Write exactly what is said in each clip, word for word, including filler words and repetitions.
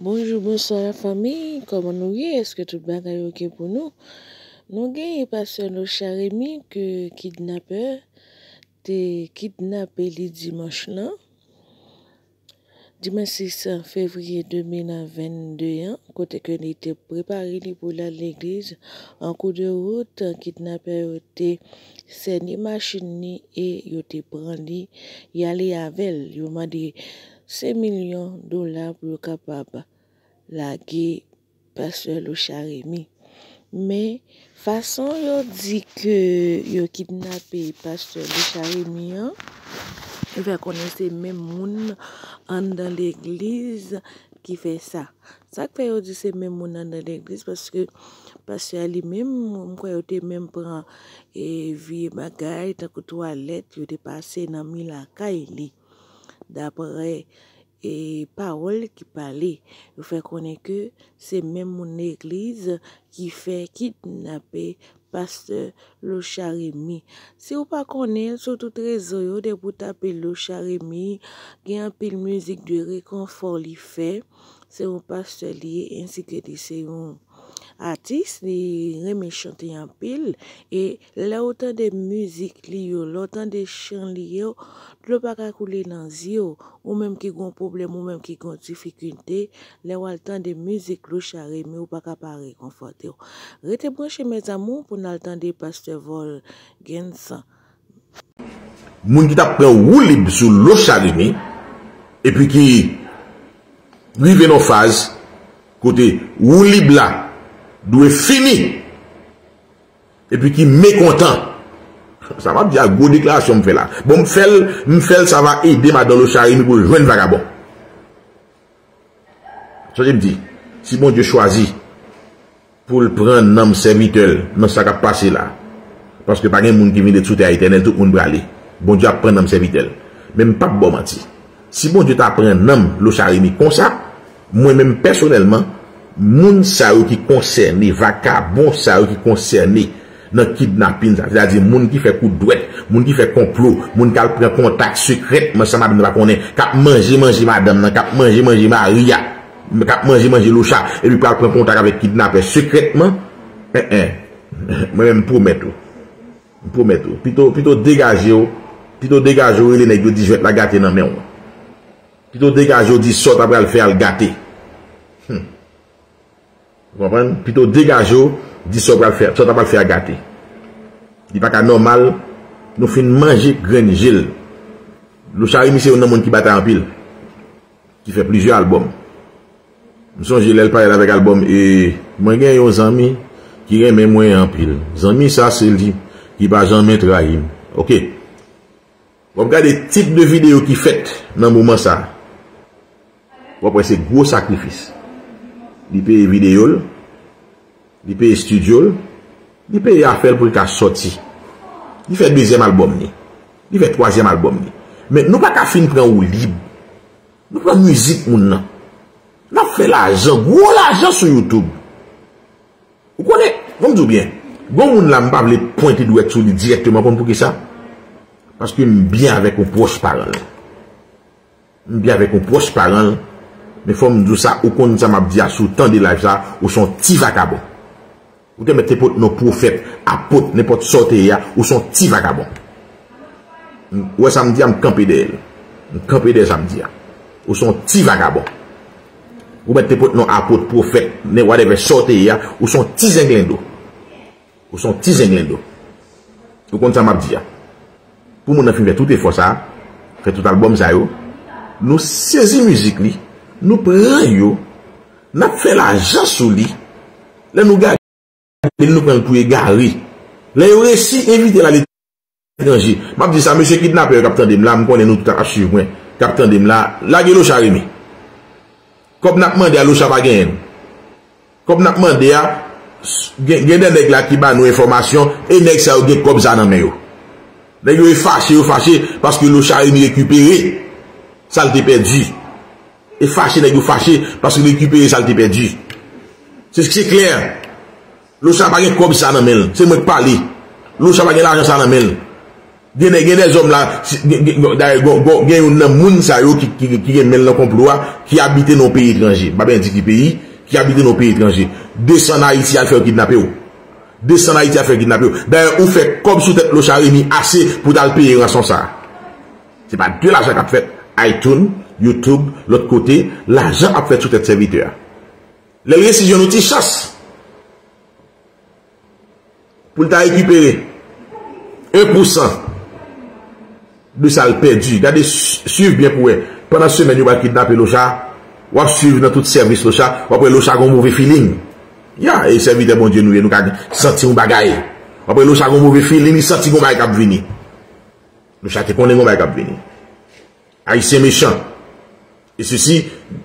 Bonjou, bonswa lafanmi, kòman nou ye? Èske tout bagay oke pou nou? Nou genyen pastè Locha Remy ke kidnapè te kidnape li dimanch lan, dimanch sis fevriye de mil vennde an, kote ke li te prepare li pou l al legliz. An kou de wout, kidnapè yo te sène machin li e yo te pran li, y ale avè l. Yo mande senk milyon dola pou yo kapab lage pastè Locha Remy. Men, fason yo di ke yo kidnape pastè Locha Remy an, yo fè konnen se menm moun anndan legliz ki fè sa. Sa k fè yo di se menm moun anndan legliz, paske pastè a li menm, m kwè yo te menm pran, e, vye bagay, tankou twalèt, yo te pase nan mi lakay li. Daprè, e, pawòl ki pale, yo fè konnen ke se menm moun legliz ki fè kidnape pastè Locha Remy. Si w pa konnen l, sou tout rezo yo, depi w tape Locha Remy, gen anpil mizik de rekonfò li fè. Se yon pastè li ye, ensi ke li se yon atis, li renmen chante anpil. E lè w tande mizik li yo, lè w tande chan li yo, dlo pa ka koule nan zye w. Ou menm ki gon pwoblèm, ou menm ki gon difikilte, lè w al tande mizik Locha Remy, ou pa ka pa rekonfòte w. Rete branche, mes amours, pou n al tande pastè Volgens. Moun ki t ap pran woulib sou Locha Remy, epi ki rive nan faz kote woulib la dwe fini, epi ki mekontan. Sa m ap di a, gwo deklarasyon m fè la. Bon, m fè l, m fè l, sa va ede madan Locha Remy pou l jwenn vagabon. Sonje m di, si Bondye chwazi pou l pran nanm sèvitè l nan sa k ap pase la, paske pa gen moun ki vin ret sou tè a etènèl, tout moun prale. Bondye ap pran nanm sèvitè l. Men m p ap ba w manti. Si Bondye ta pran nanm Locha Remy konsa, mwen menm pèsonèlman, moun sa yo ki konsène, vakabon sa yo ki konsène nan kidnapin sa, sètadi moun ki fè kout dwèt, moun ki fè konplo, moun k al pran kontak sekrètman san madanm nan pa konnen, k ap manje manje madanm nan, k ap manje manje mari a, k ap manje manje Locha, epi pral pran kontak avèk kidnapè sekrètman, en en, mwen menm m pwomèt ou, m pwomèt ou, pito, pito degaje w, pito degaje w rele nèg yo di jwèt la gate nan men w. Pito degaje w di sa w ta pral fè a l gate. Hum. Ou konprann? Pito degaje w, di sa w pral fè, sa w ta pral fè a gate. Li pa ka nòmal, nou fin manje grenn je l. Locha Remy se youn nan moun ki batay anpil, ki fè plizyè albòm. M sonje lè l parèt avèk albòm e mwen gen yon zanmi ki renmen mwen anpil. Zanmi sa se li ki pa janmen trayi m. Oke. W ap gade tip de videyo ki fèt nan moman sa. W ap wè se gwo sakrifis. Li peye videyo l, li peye estidyo l, li peye afè l pou l ka sòti. Li fè dezyèm albòm li. Li fè twazyèm albòm li. Men nou pa ka fin pran woulib. Nou pran mizik moun nan. N ap fè lajan, gwo lajan sou YouTube. Ou konnen, ban m di w byen, gon moun la m pa vle pwente dwèt sou li dirèkteman, konn poukisa? Paske m byen avèk yon pwòch paran l. M byen avèk yon pwòch paran l, men fò m di w sa, ou konn sa m ap di a, si w tande live sa, ou se yon ti vakabon. Ou te mèt te pot non pwofèt, apot, nenpòt sa w te ye a, ou se yon ti vakabon. Ou wè sa m di a, m kanpe dèyè l. M kanpe dèyè sa m di a. Ou se yon ti vakabon. Ou mèt te pot non apot, pwofèt, nen whatever sa w te ye a, ou se yon ti zenglendo. Ou se yon ti zenglendo. Ou konn sa m ap di a. Pou moun nan fin fè tout efò sa, fè tout albòm sa yo, nou sezi mizik li, nou pran yo, n ap fè lajan sou li. Lè nou gade l, nou pran l pou egare. Lè yo resi envite l aletranje, m ap di sa, mesye kidnapè yo k ap tande m la, m konnen nou tout ap swiv mwen, k ap tande m la, lage Locha Remy. Kòb n ap mande a, Locha pa genyen l. Kòb n ap mande a, s- gen, gen de nèg la ki ba nou enfòmasyon, e nèg sa yo gen kòb sa nan men yo. Nèg yo e fache, yo fache, paske Locha Remy rekipere sa l te pèdi. E fache, nèg yo fache, paske l rekipere sa l te pèdi. Se, se klè. Locha pa gen kòb sa nan men l. Se mwen k pale. Locha pa gen lajan sa nan men l. Gen de, gen de zòm la, si- gen- gen- dayè, gen gen- gen youn nan moun sa yo ki, ki, ki gen men l nan konplo a, ki abite nan yon peyi etranje. M pa bezwen di ki peyi, ki abite nan yon peyi etranje. Desann Ayiti al fè yo kidnape w. Desann Ayiti al fè yo kidnape w. Dayè, ou fè kòb sou tèt Lochard Remy ase pou w t al peye ranson sa a. Se pa de lajan k ap fèt. iTunes, YouTube, lòt kote, lajan ap fèt sou tèt sèvitè a. Lè l resi jwenn yon ti chans pou l ta rekipere en pou san de sa l pèdi. Gade, swiv byen pou wè. Pandan semèn yo pral kidnape Lochard, w ap swiv nan tout sèvis Lochard, w ap wè Lochard gon move feeling. Ya, e sèvitè Bondye nou ye, nou ka santi yon bagay. W ap wè Lochard gon move feeling, li santi gon bagay k ap vini. Lochard te konnen gon bagay k ap vini. Ayisyen mechan. E sesi,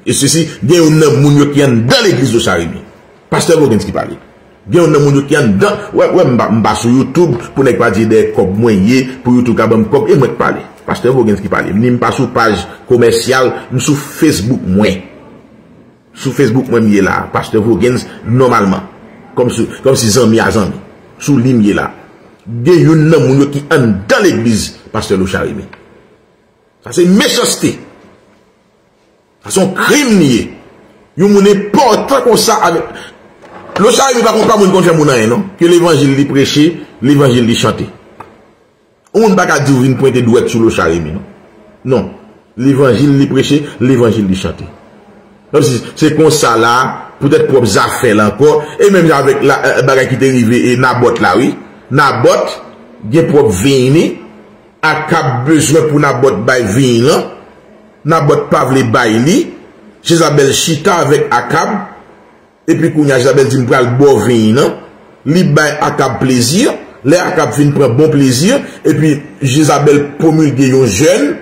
e sesi, gen youn nan moun yo ki anndan legliz Lochard Remy. Pastè Voguens ki pale. Gen youn nan moun yo ki anndan, wè, wè, m pa, m pa sou YouTube pou nèg pa di dèyè kòb mwen ye, pou YouTube ka ban m kòb, e mwen k pale. Pastè Voguens ki pale. Ni m pa sou paj komèsyal, m sou Facebook mwen. Sou Facebook mwen m ye la, Pastè Voguens, nòmalman. Kòm si, kòm si zanmi a zanmi. Sou li m ye la. Gen youn nan moun yo ki anndan legliz Pastè Lochard Remy. Sa se mechanste. Sa se yon krim li ye. Yon moun enpòtan konsa avèk Lochard Remy pa konn pa moun konn fè moun anyen non. Ke levanjil li preche, levanjil li chante. Yon moun pa ka di w vin pwente dwèt sou Lochard Remy non. Non. Levanjil li preche, levanjil li chante. Kòmsi se konsa la, poutèt pwòp zafè l ankò, e menm jan avèk la, eh, bagay ki te rive e Nabòt la, wi. Nabòt gen pwòp vin li, Akab bezwen pou Nabòt bay vin lan. Nabòt pa vle bay li. Jezabèl chita avèk Akab. Epi kounye a, Jezabèl di, "M pral ba w vin lan." Li bay Akab plezi. Lè Akab fin pran bon plezi, epi Jezabèl pwomilge yon jèn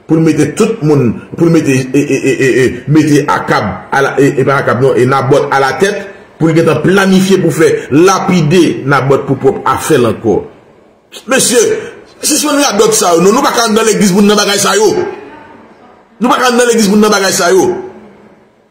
pou l mete tout moun, pou l mete, e, e, e, e, e, mete Akab, ala, e, e pa Akab non, e Nabòt alatèt, pou l gentan planifye pou fè lapide Nabòt pou pwòp afè l ankò. Mesye, sispann radòt sa yo, non, nou pa ka anndan legliz pou n nan bagay sa yo. Nou pa ka anndan legliz pou n nan bagay sa yo.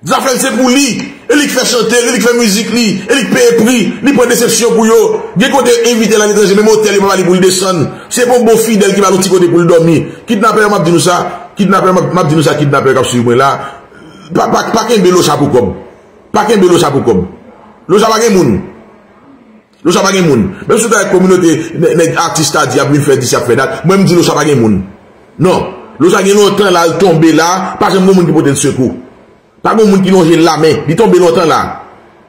Zafè l se pou li. E li k fè chante l, e li k fè mizik li, e li k peye pri, li pran desepsyon pou yo. Gen kote yo envite l aletranje, menm otèl yo pa ba li pou l desann. Se pa yon bon fidèl ki ba l yon ti kote pou l dòmi. Kidnapè yo, m ap di nou sa, kidnapè yo, m ap, m ap di nou sa, kidnapè yo k ap swiv mwen la, pa, pa, pa kenbe Lochard pou kòb. Pa kenbe Lochard pou kòb. Lochard pa gen moun. Lochard pa gen moun. Menm si w ta wè kominote, nè- nèg atis ta di ap vin fè dis, ap fè dat, mwen m di Lochard pa gen moun. Non. Lochard gen lontan la, l tonbe la, pa janm gen moun ki pote l sekou. Pa gen moun ki lonje l lamen. Li tonbe lontan la.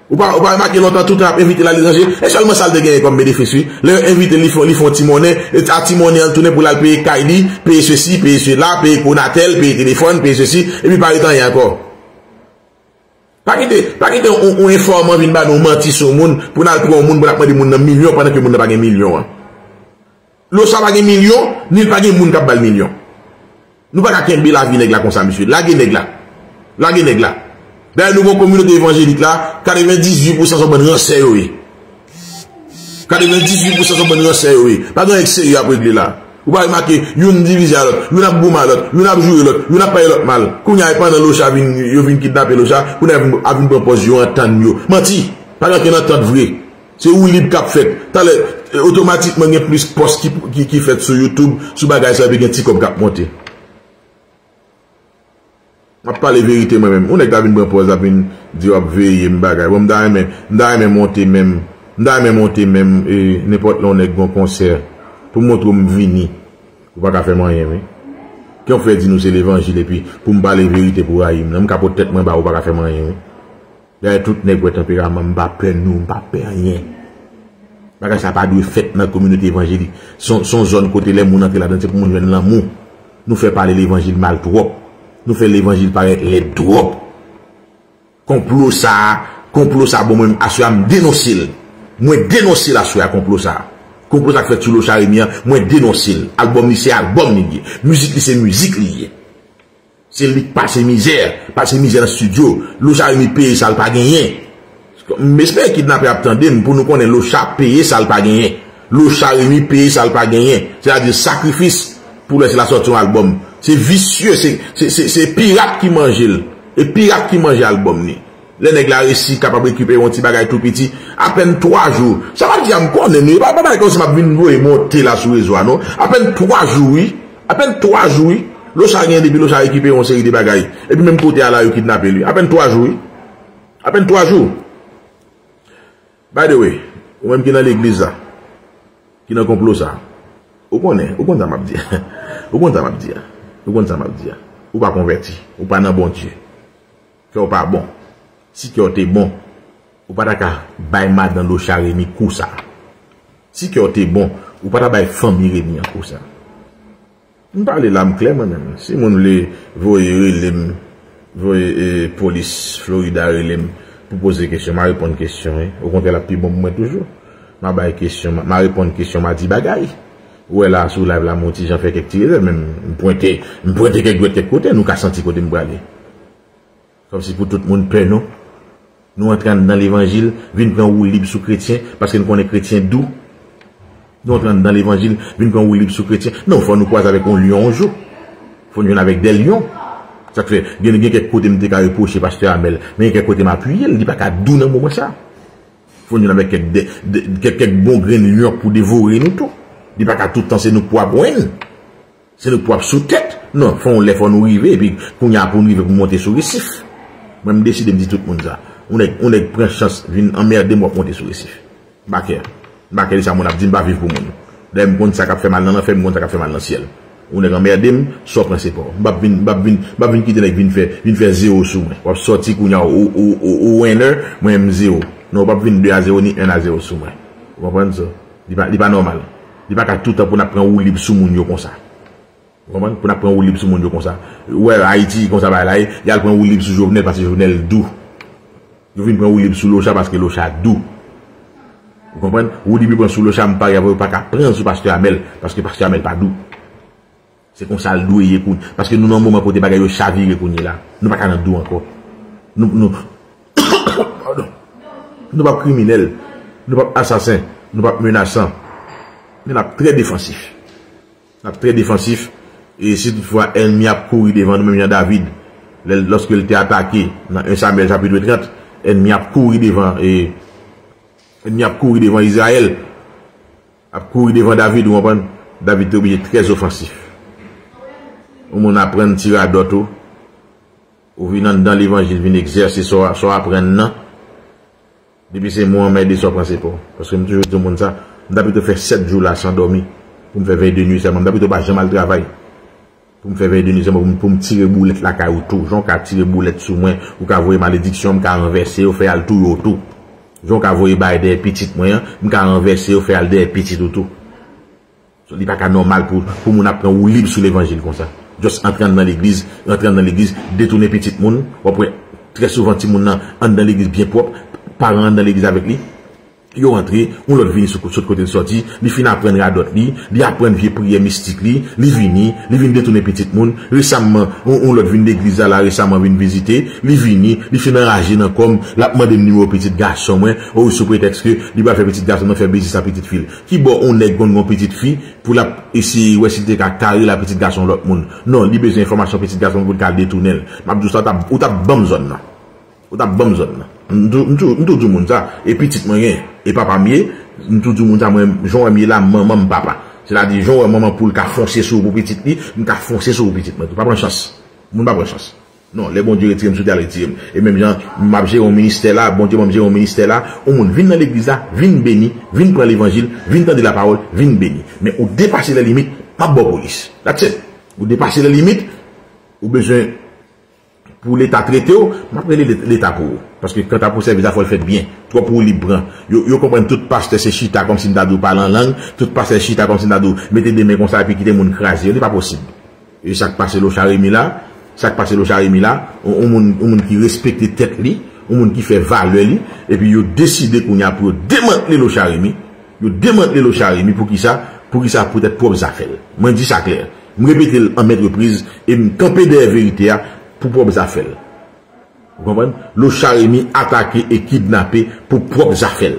Ou pa, ou pa remake lontan, toutan ap envite l aletranje. E sèlman sa l te genyen kòm benefis, wi. Lè yo envite l, li fè, li fè yon ti monnen, e a ti monnen an, l tounen pou l al peye kay li, peye sesi, peye sela, peye Conatel, peye telefòn, peye sesi, epi pa ret anyen ankò. Pa kite, pa kite yon, yon enfòman vin ba nou manti sou yon moun, pou n al pran yon moun, pou n ap mande moun nan milyon, pandan ke moun nan pa gen milyon an. Lochard pa gen milyon, ni l pa gen moun k ap ba l milyon. Nou pa ka kenbe lavi nèg la konsa, mesye. Lage nèg la. Lage nèg la. Dayè, nou gen yon kominote evanjelik la, katrevendizuit pousan se yon bann ransè yo ye. Katrevendizuit pousan se yon bann ransè yo ye. Pa gen anyen k serye ap regle la. Ou pa remake, youn divize a lòt, youn ap goumen a lòt, youn ap joure lòt, youn ap pale lòt mal. Kounye a, e pandan Lochard vin, yo vin kidnape Lochard, kounye a vin, ap vin pran pòz yo antann yo. Manti! Pa gen ankenn antant vre. Se woulib k ap fèt. Talè, e, otomatikman gen plis pòs ki, ki, ki fèt sou YouTube, sou bagay sa, epi gen ti kòb k ap monte. M ap pale verite mwen menm. Yon nèg ta vin pran pòz, ap vin di w ap veye m bagay. Bon, m ta renmen, m ta renmen monte menm, m ta renmen monte menm, e, nenpòt lè yon nèg gon konsè, pou m montre w m vini. Ou pa ka fè m anyen, wi. Kiyonk fè di nou se levanjil, epi pou m pale verite pou rayi m nan. M ka pot tèt mwen ba ou, ou pa ka fè m anyen, wi. Dayè, tout nèg wè tanperaman m, m pa pè nou, m pa pè anyen. Bagay sa pa dwe fèt nan kominote evanjelik. Se yon, se yon zòn kote lè moun antre ladan, se pou moun jwenn lanmou. Nou fè pale levanjil mal twòp. Nou fè levanjil parèt lèd twòp. Konplo sa a, konplo sa a, bon, mwen, aswè a, m denonse l. Mwen denonse l aswè a, konplo sa a. Konplo sa k fèt sou Lochard Remy an, mwen denonse l. Albòm li se albòm li ye. Mizik li se mizik li ye. Se li k pase mizè, pase mizè nan estidyo. Lochard Remy peye sa l pa genyen. M espere kidnapè ap tande m pou nou konnen Lochard peye sa l pa genyen. Lochard Remy peye sa l pa genyen. Sètadi sakrifis pou lè se la sòti yon albòm. Se visye, se, se, se, se pirat ki manje l. E pirat ki manje albòm li. Lè nèg la resi kapab rekipere yon ti bagay tou piti, apèn twa jou. Sa m ap di a, m konnen nou, e pa, pa bagay kòmsi m ap vin voye monte la sou rezo a, non. Apèn twa jou, wi. Apèn twa jou, wi. Locha gen depi Locha rekipere yon seri de bagay. Epi menm kote a la, yo kidnape li. Apèn twa jou, wi. Apèn twa jou. By the way, ou menm ki nan legliz la, ki nan konplo sa, ou konnen, ou konn sa m ap di a. Ou konn sa m ap di a. Ou konn sa m ap di a. Ou pa konvèti. Ou pa nan Bondye. Kè w pa bon. Si kè w te bon, ou pa ta ka bay madan Locha Remy kou sa. Si kè w te bon, ou pa ta bay fanmi Remy an kou sa. M pale la, m klè mwen menm. Si moun vle voye rele m, voye, e, polis Florida rele m pou poze kesyon, m a reponn kesyon, wi. Okontrè, l ap pi bon pou mwen toujou. M a bay kesyon, m a, m a reponn kesyon, m a di bagay. Ou wè la, sou live la, m yon ti jan fè kèk ti erè, men m pwente, m pwente kèk dwèt kèk kote, nou ka santi kote m prale. Kòmsi pou tout moun pè nou. Nou antre anndan levanjil, vin pran woulib sou kretyen, paske nou konnen kretyen dou. Nou antre anndan levanjil, vin pran woulib sou kretyen. Non, fò nou kwaze avèk yon lyon yon jou. Fò nou jwenn avèk de lyon. Sa k fè, gen, gen kèk kote m te ka repwoche pastè Amèl, men gen kèk kote m apiye l, li pa ka dou nan moman sa. Fò nou jwenn avèk kèk, de, de, kèk, kèk bon grenn lyon pou devore nou tou. Li pa ka tout tan se nou k pou ap wenn. Se nou k pou ap sou tèt. Non, fò yon lè fò nou rive, epi kounye a pou nou rive pou monte sou resif. Mwen, m deside, m di tout moun sa. Yon nèg, yon nèg pran chans vin anmède m, w ap monte sou resif. M pa kè. M pa kè de sa moun ap di, m pa viv pou moun. Dayè, m konn sa k ap fè mal nan lanfè, m konn sa k ap fè mal nan syèl. Yon nèg anmède m, sa w pran se pa w. M p ap vin, m p ap vin, m p ap vin kite nèg vin fè, vin fè zewo sou mwen. W ap sòti kounye a, ou, ou, ou, ou winner, mwen, m zewo. Non, w p ap vin de a zewo ni en a zewo sou mwen. Ou konprann sa? Li pa, li pa nòmal. Li pa ka tout tan pou n ap pran woulib sou moun yo konsa. Ou konprann? Pou n ap pran woulib sou moun yo konsa. Ou wè, Ayiti, konsa bagay la ye, y al pran woulib sou Jovenel, paske Jovenel dou. Yo vin pran woulib sou Locha, paske Locha dou. Ou konprann? Woulib yo pran sou Locha, m parye avè w, yo pa ka pran sou pastè Amèl, paske pastè Amèl pa dou. Se konsa l dwe ye kounye, paske nou nan yon moman kote bagay yo chavire kounye la. Nou pa ka nan dou ankò. Nou, nou, padon. Nou p ap kriminèl. Nou p ap asasen. Nou p ap menasan. Men n ap trè defansif. N ap trè defansif. E si toutfwa ènmi ap kouri devan nou, menm jan David, lè, lòske l te atake nan en Samyèl chapit trant, ènmi ap kouri devan, e ènmi ap kouri devan Izrayèl, ap kouri devan David, ou konprann? David te oblije trè ofansif. Yon moun aprann ti radòt ou, ou vin anndan levanjil, vin egzèse sa w, sa w aprann nan. Depi se mo anmède sa w pran se pa w. Paske m toujou di moun sa, m ta pito fè sèt jou la san dòmi, pou m fè vèy de nwi sèlman. M ta pito pa janm al travay. Pou m fè vèy de nwi sèlman, pou m, pou m tire boulèt lakay ou tou. Jan w ka tire boulèt sou mwen, ou ka voye malediksyon, m ka ranvèse yo, fè y al touye w tou. Jan w ka voye bagay dèyè pitit mwen an, m ka ranvèse yo, fè y al dèyè pitit ou tou. So, li pa ka nòmal pou, pou moun ap pran woulib sou levanjil konsa. Just antre anndan legliz, rantre anndan legliz, detounen pitit moun. W ap wè, trè souvan, timoun nan anndan legliz byen pwòp, paran anndan legliz avèk li. Yo antre, yon lòt vini sou, sot kote l sòti, li fin aprann radòt li, li aprann vye priyè mistik li, li vini, li vin detounen pitit moun. Resamman, yon, yon lòt vin legliz la, la, resamman vin vizite, li vini, li fin anraje nan kò m, l ap mande m nimewo pitit gason mwen, o, sou pretèks ke li pral fè pitit gason mwen fè biznis a pitit fi l. Kibò yon nèg konn gen yon pitit fi pou l ap eseye wè si l te ka kare la pitit gason lòt moun? Non, li bezwen enfòmasyon pitit gason pou l ka al detounen l. M ap di w sa, w t ap, ou t ap ban m zòn nan. Ou t ap ban m zòn nan. M tou, m tou, m tou di w moun sa, e pitit mwen gen, e papa m ye, m tou di w moun sa, mwen, jan w wè m ye la, manman m papa. Sètadi, jan w wè manman poul ka fonse sou ou pou pitit li, m ka fonse sou ou pou pitit mwen tou. Pa pran chans. Moun pa pran chans. Non, lè Bondye retire m sou tè a, l retire m. E menm jan m ap jere yon ministè la, Bondye ban m jere yon ministè la, yon moun vin nan legliz la, vin beni, vin pran levanjil, vin tande lapawòl, vin beni. Men ou depase lè limit, m ap ba w polis. That's it. Ou depase lè limit, ou bezwen pou Leta trete w, m ap rele Let-, Leta pou ou. Paske kanta pou sèvis la, fò l fèt byen. Twòp woulib pran. Yo, yo konprann tout pastè se chita, kòmsi m ta di w pale an lang, tout pastè chita, kòmsi m ta di w mete de men konsa epi kite moun kraze yo. Li pa posib. E sa k pase Locha Remy la, sa k pase Locha Remy la, yon, yon moun, yon moun ki respekte tèt li, yon moun ki fè valè li, epi yo deside kounye a pou yo demantle Locha Remy, yo demantle Locha Remy, poukisa? Poukisa? Poutèt pwòp zafè l. Mwen di sa klè. M repete l an mèt repriz, e m kanpe dèyè verite a pou pwòp zafè l. Ou konprann? Locha Remy atake e kidnape pou pwòp zafè l.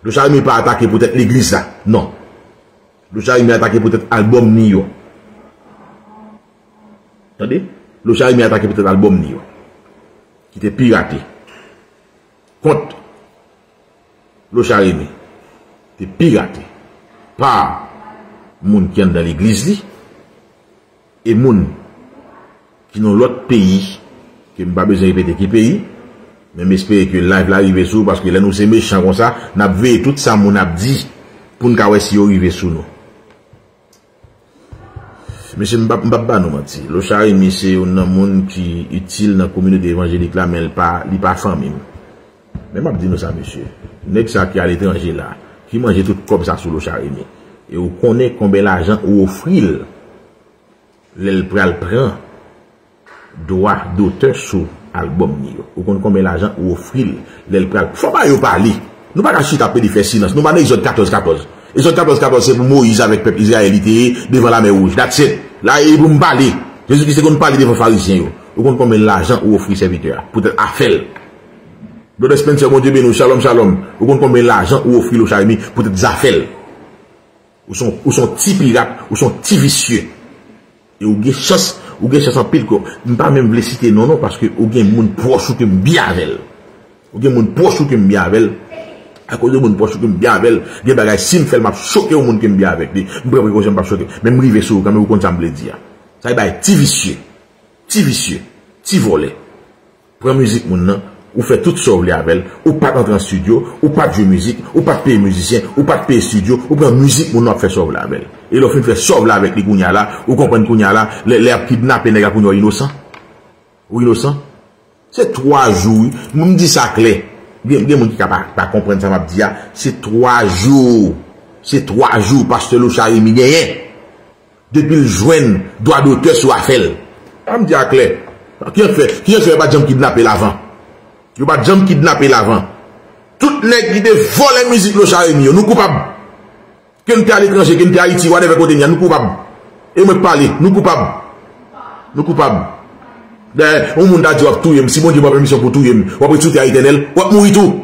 Locha Remy pa atake poutèt legliz la. Non. Locha Remy atake poutèt albòm ni yo. Tande? Locha Remy atake poutèt albòm ni yo. Ki te pirate. kont Lochard Remy te pirate pa moun ki anndan legliz li e moun ki nan lòt peyi, ke m pa bezwen repete ki peyi, men m espere ke live la rive sou ou, paske lè nou se mechan konsa, n ap veye tout sa moun ap di pou n ka wè si yo rive sou nou. Mesye, m p ap, m p ap ba nou manti. Lochard Remy se youn nan moun ki itil nan kominote evanjelik la, men l pa, li pa fanmi m. Men m ap di nou sa, mesye. Nèg sa ki aletranje la, ki manje tout kòb sa sou Lochard Remy. E ou konnen konbyen lajan ou ofri l lè l pral pran dwa dotè sou albòm li yo? Ou konn konbyen lajan ou ofri l lè l pral? Fò ba yo pale. Nou pa ka chita ap pede fè silans. Nou pa nan Egzòd katòz katòz. Egzòd katòz katòz se pou Moyiz avèk pèp Izrayèl li te ye devan Lamè Wouj. That's it. La e pou m pale. Jezikri te konn pale devan Farizyen yo. Ou konn konbyen lajan ou ofri sèvitè a poutèt afè l? Brother Spencer, Bondye beni w. Shalom, shalom. Ou konn konbyen lajan ou ofri Lochard Remy poutèt zafè l? Ou se yon, ou se yon ti pirat, ou se yon ti visye. E ou gen chans, ou gen chans anpil ke m pa menm vle site non non, paske ou gen moun pwòch ou ke m byen avè l. Ou gen moun pwòch ou ke m byen avè l. Akoz de moun pwòch ou ke m byen avè l, gen bagay si m fè l, m ap choke yon moun ke m byen avèk li. M pran prekosyon m p ap choke. Men m rive sou ou kanmenm, ou konn sa m vle di a. Sa e bay ti visye. Ti visye. Ti vòlè. Pran mizik moun nan, ou fè tout sa w vle avè l, ou pa t antre an estidyo, ou pa t jwe mizik, ou pa t peye mizisyen, ou pa t peye estidyo, ou pran mizik moun nan, w ap fè sa w vle avè l. E lè w fin fè sa w vle avèk li kounye a la, ou konprann kounye a la, lè, lè y ap kidnape nèg la kounye a, w inosan? Ou inosan? Se twa jou, wi. Mwen, m di sa klè. Gen, gen moun ki ka pa, pa konprann sa m ap di a. Se twa jou. Se twa jou pastè Lochard Remy genyen. Depi l jwenn dwa dotè sou afè l. An m di a klè. Kijan k fè, kijan k fè yo pa t janm kidnape l avan? Yo pa t janm kidnape l avan. Tout nèg ki te vòlè mizik Lochard Remy yo, nou koupab. Ke n te aletranje, ke n te Ayiti, whatever kote n ye a, nou koupab. E mwen k pale, nou koupab. Nou koupab. Dayè, yon moun ta di w ap touye m, si Bondye ba w pèmisyon pou touye m, w ap ret sou tè a etènèl, w ap mouri tou.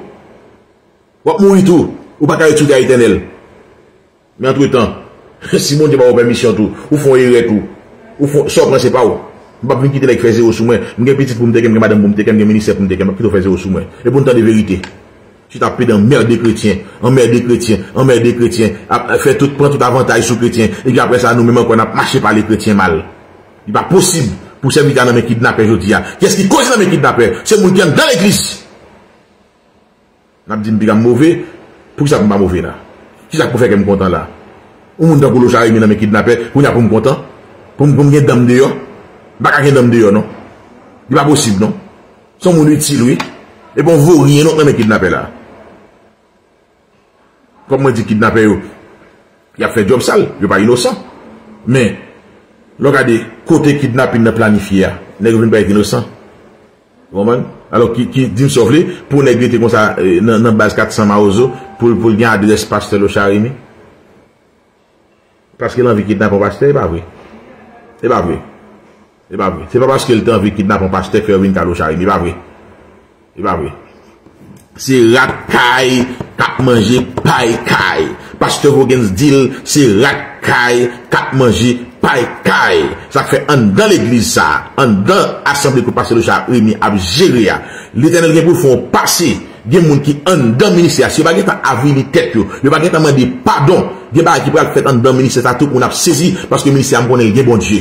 W ap mouri tou. Ou pa ka ret sou tè a etènèl. Men antretan, si Bondye ba w pèmisyon tou, ou fè yon erè tou, ou fè, sa w pran se pa w. M p ap vin kite nèg fè zewo sou mwen. M gen pitit pou m teke, m gen madanm pou m teke, m gen ministè pou m teke, m p ap kite w fè zewo sou mwen. E pou n tande verite. Chita ap pede anmède kretyen, anmède kretyen, anmède kretyen, ap fè tout, pran tout avantaj sou kretyen, epi apre sa, nou menm ankò, n ap mache pale kretyen mal. Li pa posib pou sèvitè a nan men kidnapè jodi a. Kiyès ki koz li nan men kidnapè? Se moun ki anndan legliz. N ap di m piga m move, poukisa pou m pa move la? Kisa k pou fè kè m kontan la? Yon moun tankou Lochard Remy nan men kidnapè, kounye a pou m kontan? Pou m, pou m gen dan m deyò? M pa ka gen dan m deyò, non. Li pa posib, non. Se yon moun itil, wi. E pa yon voryen, non, k nan men kidnapè la. Kòm mwen di kidnapè yo, y ap fè djòb sal, yo pa inosan. Men, lè w gade kote kidnapin nan planifye a, nèg yo vin parèt inosan. Ou konprann? Alò, ki, ki, di m sa w vle, pou nèg rete konsa, eh, nan, nan baz kat san Mawozo, pou, pou l gen adrès pastè Lochard Remy? Paske l anvi kidnape yon pastè, e pa vre. E pa vre. E pa vre. Se pa paske l te anvi kidnape yon pastè k fè yo vin ka Lochard Remy, e pa vre. E pa vre. Se rat kay k ap manje pay kay. Pastè Voguens di l, se rat kay k ap manje pay kay. Sa k fè anndan legliz sa a, anndan asanble kote pastè Lochard Remy ap jere a, Letènèl gen pou l fè yon pase. Gen moun ki anndan ministè a, si yo pa gentan avili tèt yo, yo pa gentan mande padon, gen bagay ki pral fèt anndan ministè sa a, tout moun ap sezi, paske ministè a, m konnen l gen Bondye.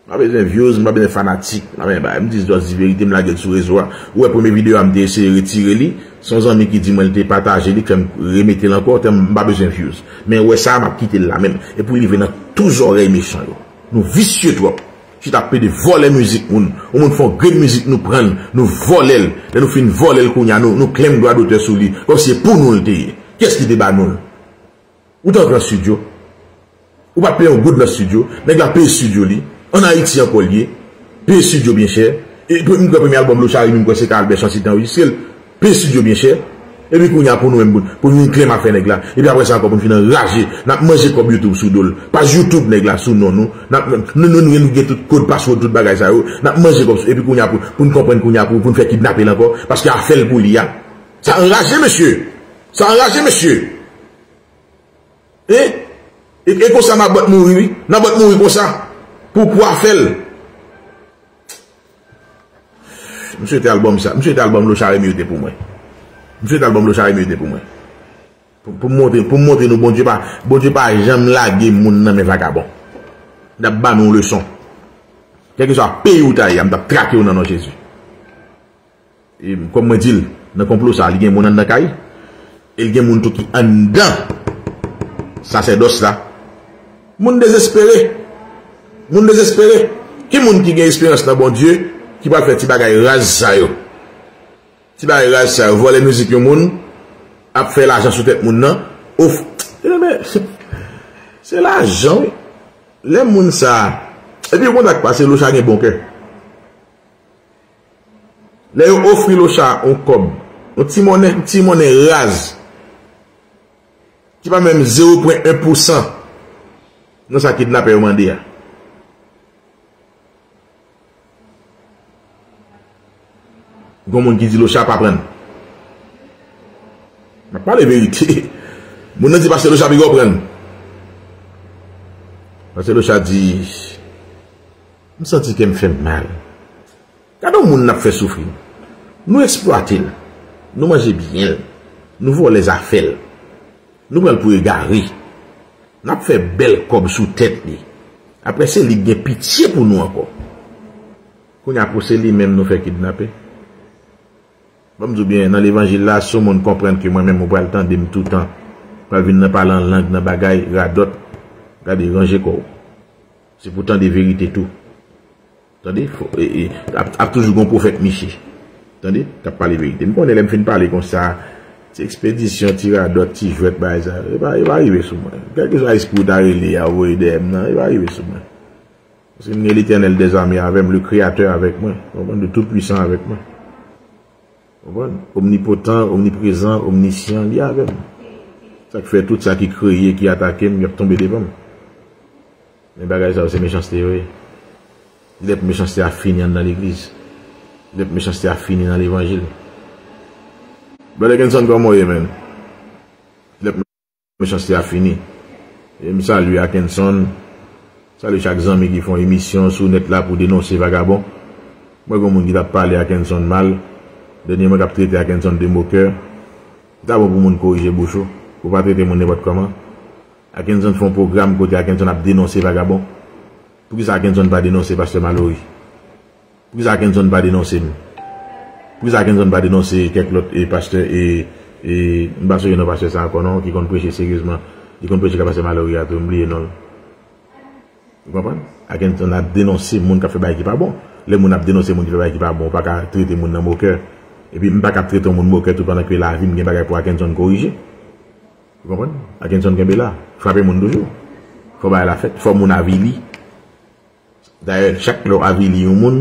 M pa bezwen views, m pa bezwen fanatik. M pa bezwen bagay. M di just di verite, m lage l sou rezo a. Ou wè premye videyo a, m te eseye retire li. Se yon zanmi ki di mwen l te pataje li, k fè m remete l ankò. Tè m, m pa bezwen views. Men ou wè sa a, m ap kite l la menm. E pou li rive nan tou zòrèy mechan yo. Nou visye twòp. Chita ap pede vòlè mizik moun. Yon moun fè yon grenn mizik, nou pran l, nou vòlè l. Lè nou fin vòlè l kounye a, nou, nou klenm dwa dotè sou li. Kòmsi se pou nou l te ye. Kiyès ki te ba nou l? Ou te antre nan estidyo. Ou pa t peye yon goud nan estidyo. Nèg la peye estidyo li. Ann Ayiti ankò l ye. Peye estidyo byen chè. E pou m kwè premye albòm Lochard Remy, m kwè se ka Albert Chancy te anrejistre l. Peye estidyo byen chè. Epi kounye a pou nou menm pou, pou nou vin klenm afè nèg la. Epi apre sa ankò pou n fin anraje. N ap manje kòb YouTube sou do l. Paj YouTube nèg la sou non nou. N ap, nou, nou, nou, nou gen tout kòd, password, tout bagay sa yo. N ap manje kòb sou, epi kounye a pou, pou n konprann kounye a pou, pou n fè kidnape l ankò. Paske afè l pou li a. Sa anraje mesye. Sa anraje mesye. Hein? E, e konsa Nabòt mouri, wi. Nabòt mouri konsa. Pou, pou afè l. M swete albòm sa, m swete albòm Lochard Remy yo te pou mwen. M swete albòm Lochard Remy yo te pou mwen. Pou, pou m montre, pou m montre nou Bondye pa, Bondye pa janm lage moun nan men vagabon. N ap ba nou yon leson. Kèlkeswa peyi w ta ye a, m t ap trake w nan non Jezi. E, kòm mwen di l, nan konplo sa, li gen moun anndan kay, e li gen moun tou ki anndan sasèdòs la. Moun dezespere. Moun dezespere. Ki moun ki gen esperans nan Bondye, ki pral fè ti bagay raz sa yo? Ti bagay raz sa yo, vòlè mizik yon moun, ap fè lajan sou tèt moun nan, of, e men, se lajan, wi. Lè moun sa, epi yon kontak pase, Lochard gen bon kè. Lè yo ofri Lochard yon kòb, yon ti monnen, yon ti monnen raz, ki pa menm zewo pwen en pousan nan sa kidnapè yo mande a. Gon moun ki di Lochard pa pran. M ap pale verite. Moun nan di pastè Lochard piga w pran. Pastè Lochard di, m santi kè m fè m mal. Gade yon moun n ap fè soufri. Nou eksplwate l. Nou manje byen l. Nou vòlè zafè l. Nou pran l pou egare. N ap fè bèl kòb sou tèt li. Apre se li k gen pitye pou nou ankò. Kounye a pou se li menm nou fè kidnape. Ban m di w byen, nan levanjil la, si yon moun konprann ke mwen menm ou pral tande m toutan, pral vin nan pale an lang, nan bagay, radòt, gade, ranje kò w. Se pou tande verite tou. Tande? Fò, e, e, ap, ap toujou gon pwofèt Miche. Tande? K ap pale verite. M konnen lè m fin pale konsa, ti ekspedisyon, ti radòt, ti jwèt, bagay sa, e pa, e pa rive sou mwen. Kèlkeswa espri w ta rele a, voye dèyè m nan, e pa rive sou mwen. Paske m gen Letènèl dèzame avè m, le Kreyatè avèk mwen, konprann, le Toupwisan avèk mwen. Konprann? Omnipotan, omniprezan, omnisyan, li avè m. Sa k fè tout sa ki kreye, ki atake m, y ap tonbe devan m. Men bagay sa yo se mechanste yo ye. Lè pou mechanste a fini anndan legliz. Lè pou mechanste a fini nan levanjil. Brother Kenson, kòman w ye, man? Lè pou mechanste a fini. E m salye Akenson, salye chak zanmi ki fè yon emisyon sou nèt la pou denonse vagabon. Mwen gen yon moun ki t ap pale Akenson mal, dènyèman k ap trete Akenson de mokè. Li ta bon pou moun korije bouch ou, pou w pa trete moun nenpòt kòman. Akenson fè yon pwogram kote Akenson ap denonse vagabon. Poukisa Akenson pa denonse pastè Malory? Poukisa Akenson pa denonse m? Poukisa Akenson pa denonse kèk lòt, e, pastè, e, e, m pa sonje non pastè sa ankò non, ki konn preche seryezman, ki konn preche ka pastè Malory a tou, m bliye non l. Ou konprann? Akenson ap denonse moun k ap fè bagay ki pa bon. Lè moun ap denonse moun ki fè bagay ki pa bon, ou pa ka trete moun nan mokè. Epi m pa ka ap trete yon moun mokè tout pandan ke lavi m gen bagay pou Akenson korije. Ou konprann? Akenson kenbe la. Frape moun toujou. Fò bagay la fèt. Fò moun avili. Dayè, chak lè w avili yon moun,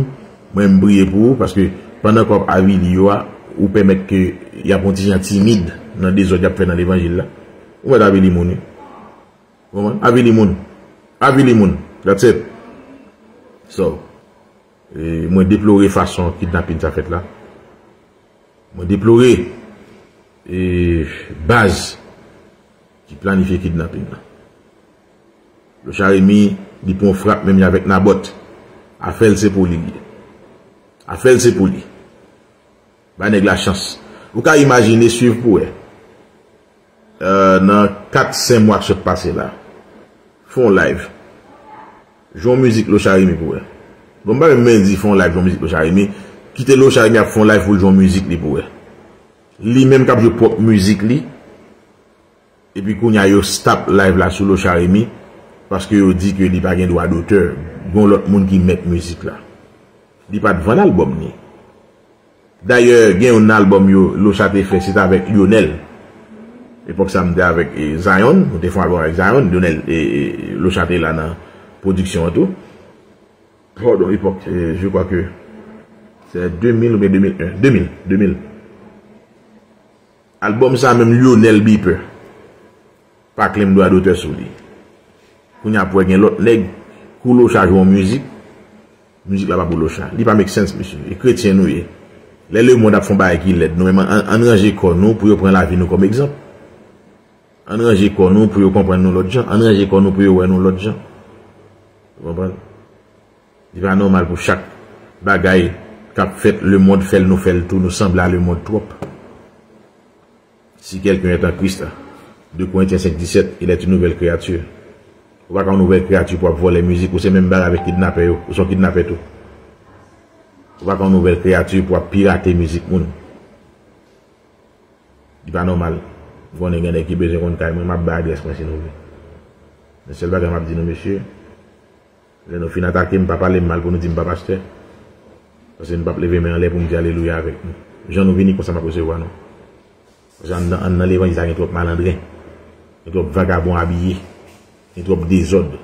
mwen m priye pou ou, paske pandan ke w ap avili yo a, ou pèmèt ke y ap yon ti jan timid nan dezòd y ap fè nan levanjil la. Ou mèt avili moun, wi. Ou konprann? Avili moun. Avili moun. That's it. So, e, mwen deplore fason kidnapin sa fèt la. Mwen deplore, e, baz ki planifye kidnapin nan. Lochard Remy, li pran yon frap menm jan avèk Nabòt. Afè l se pou li li ye. Afè l se pou li. Ba nèg la chans. Ou ka imajine, swiv pou wè. Euh, nan kat senk mwa k sot pase la, fè yon live. Jwe yon mizik Lochard Remy pou wè. Bon, m pa menm di fè yon live, jwe yon mizik Lochard Remy. Kite Lochard Remy ap fè yon live pou l jwe yon mizik li pou wè. Li menm k ap jwe pwòp mizik li. Epi kounye a yo stop live la sou Lochard Remy, paske yo di ke li pa gen dwa dotè. Gen yon lòt moun ki mèt mizik la. Li pa t vann albòm li. Dayè, gen youn nan albòm yo, Lochard te fè, se t avèk Lyonel. Epòk sa, m te avèk, e, Zion, nou te fè yon albòm avèk Zion, Lyonel, e, e, Lochard te la nan pwodiksyon an tou. Pardon, epòk, e, je crois que c'est deux mille oubyen deux mille un, deux mille, deux mille. Albòm sa menm Lyonel Beeper pa claim dwa dotè sou li. Kounye a pou wè gen lòt nèg, kou Lochard jwe yon mizik, mizik la pa pou Lochard. Li pa make sense, mesye. E kretyen nou ye. Lè lemonn ap fè yon bagay ki lèd, nou menm, ann, ann ranje kò nou pou yo pran lavi nou kòm egzanp. Ann ranje kò nou pou yo konprann nou lòt jan. Ann ranje kò nou pou yo wè nou lòt jan. Ou konprann? Li pa nòmal pou chak bagay k k ap fèt, lemonn fè l, nou fè l tou, nou sanble a lemonn twòp. Si quelqu'un est en Christ, deux Corinthiens cinq dix-sept, il est une nouvelle créature. Ou pa ka yon nouvèl kreyati pou w ap vòlè mizik, ou se menm bagay avèk kidnapè yo, ou se yon kidnapè tou. Ou pa ka yon nouvèl kreyati pou w ap pirate mizik moun. Li pa nòmal. M konnen gen nèg ki bezwen konn kay mwen, m ap bay adrès mwen si nou vle. Men sèl bagay m ap di nou, mesye, lè nou fin atake m, pa pale m mal pou nou di m pa pastè. Paske m p ap leve men anlè pou m di alelouya avèk nou. Jan nou vini konsa m ap resevwa nou. Paske anndan, anndan levanjil sa gen twòp malandren. Gen twòp vagabon abiye. Gen twòp dezòd.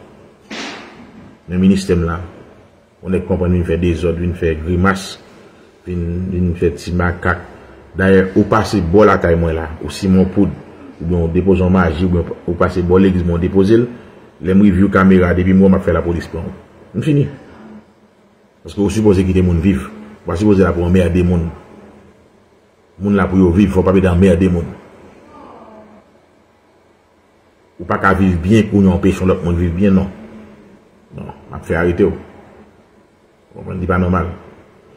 Men ministè m la, yon nèg konprann vin fè dezòd, vin fè grimas, vin, vin fè ti makak. Dayè, ou pase bò lakay mwen la, ou simen yon poud, oubyen ou depoze yon maji, oubyen ou pase bò legliz mwen, ou depoze l, lè m rive yon kamera, depi m wè w, m ap fè lapolis pran w. M fini. Paske ou sipoze kite moun viv. Ou pa sipoze la pou anmède moun. Moun la pou yo viv, fò w pa mete anmède moun. Ou pa ka viv byen kounye a w anpeche yon lòt moun viv byen, non. Non, m ap fè arete w. Ou konprann, li pa nòmal.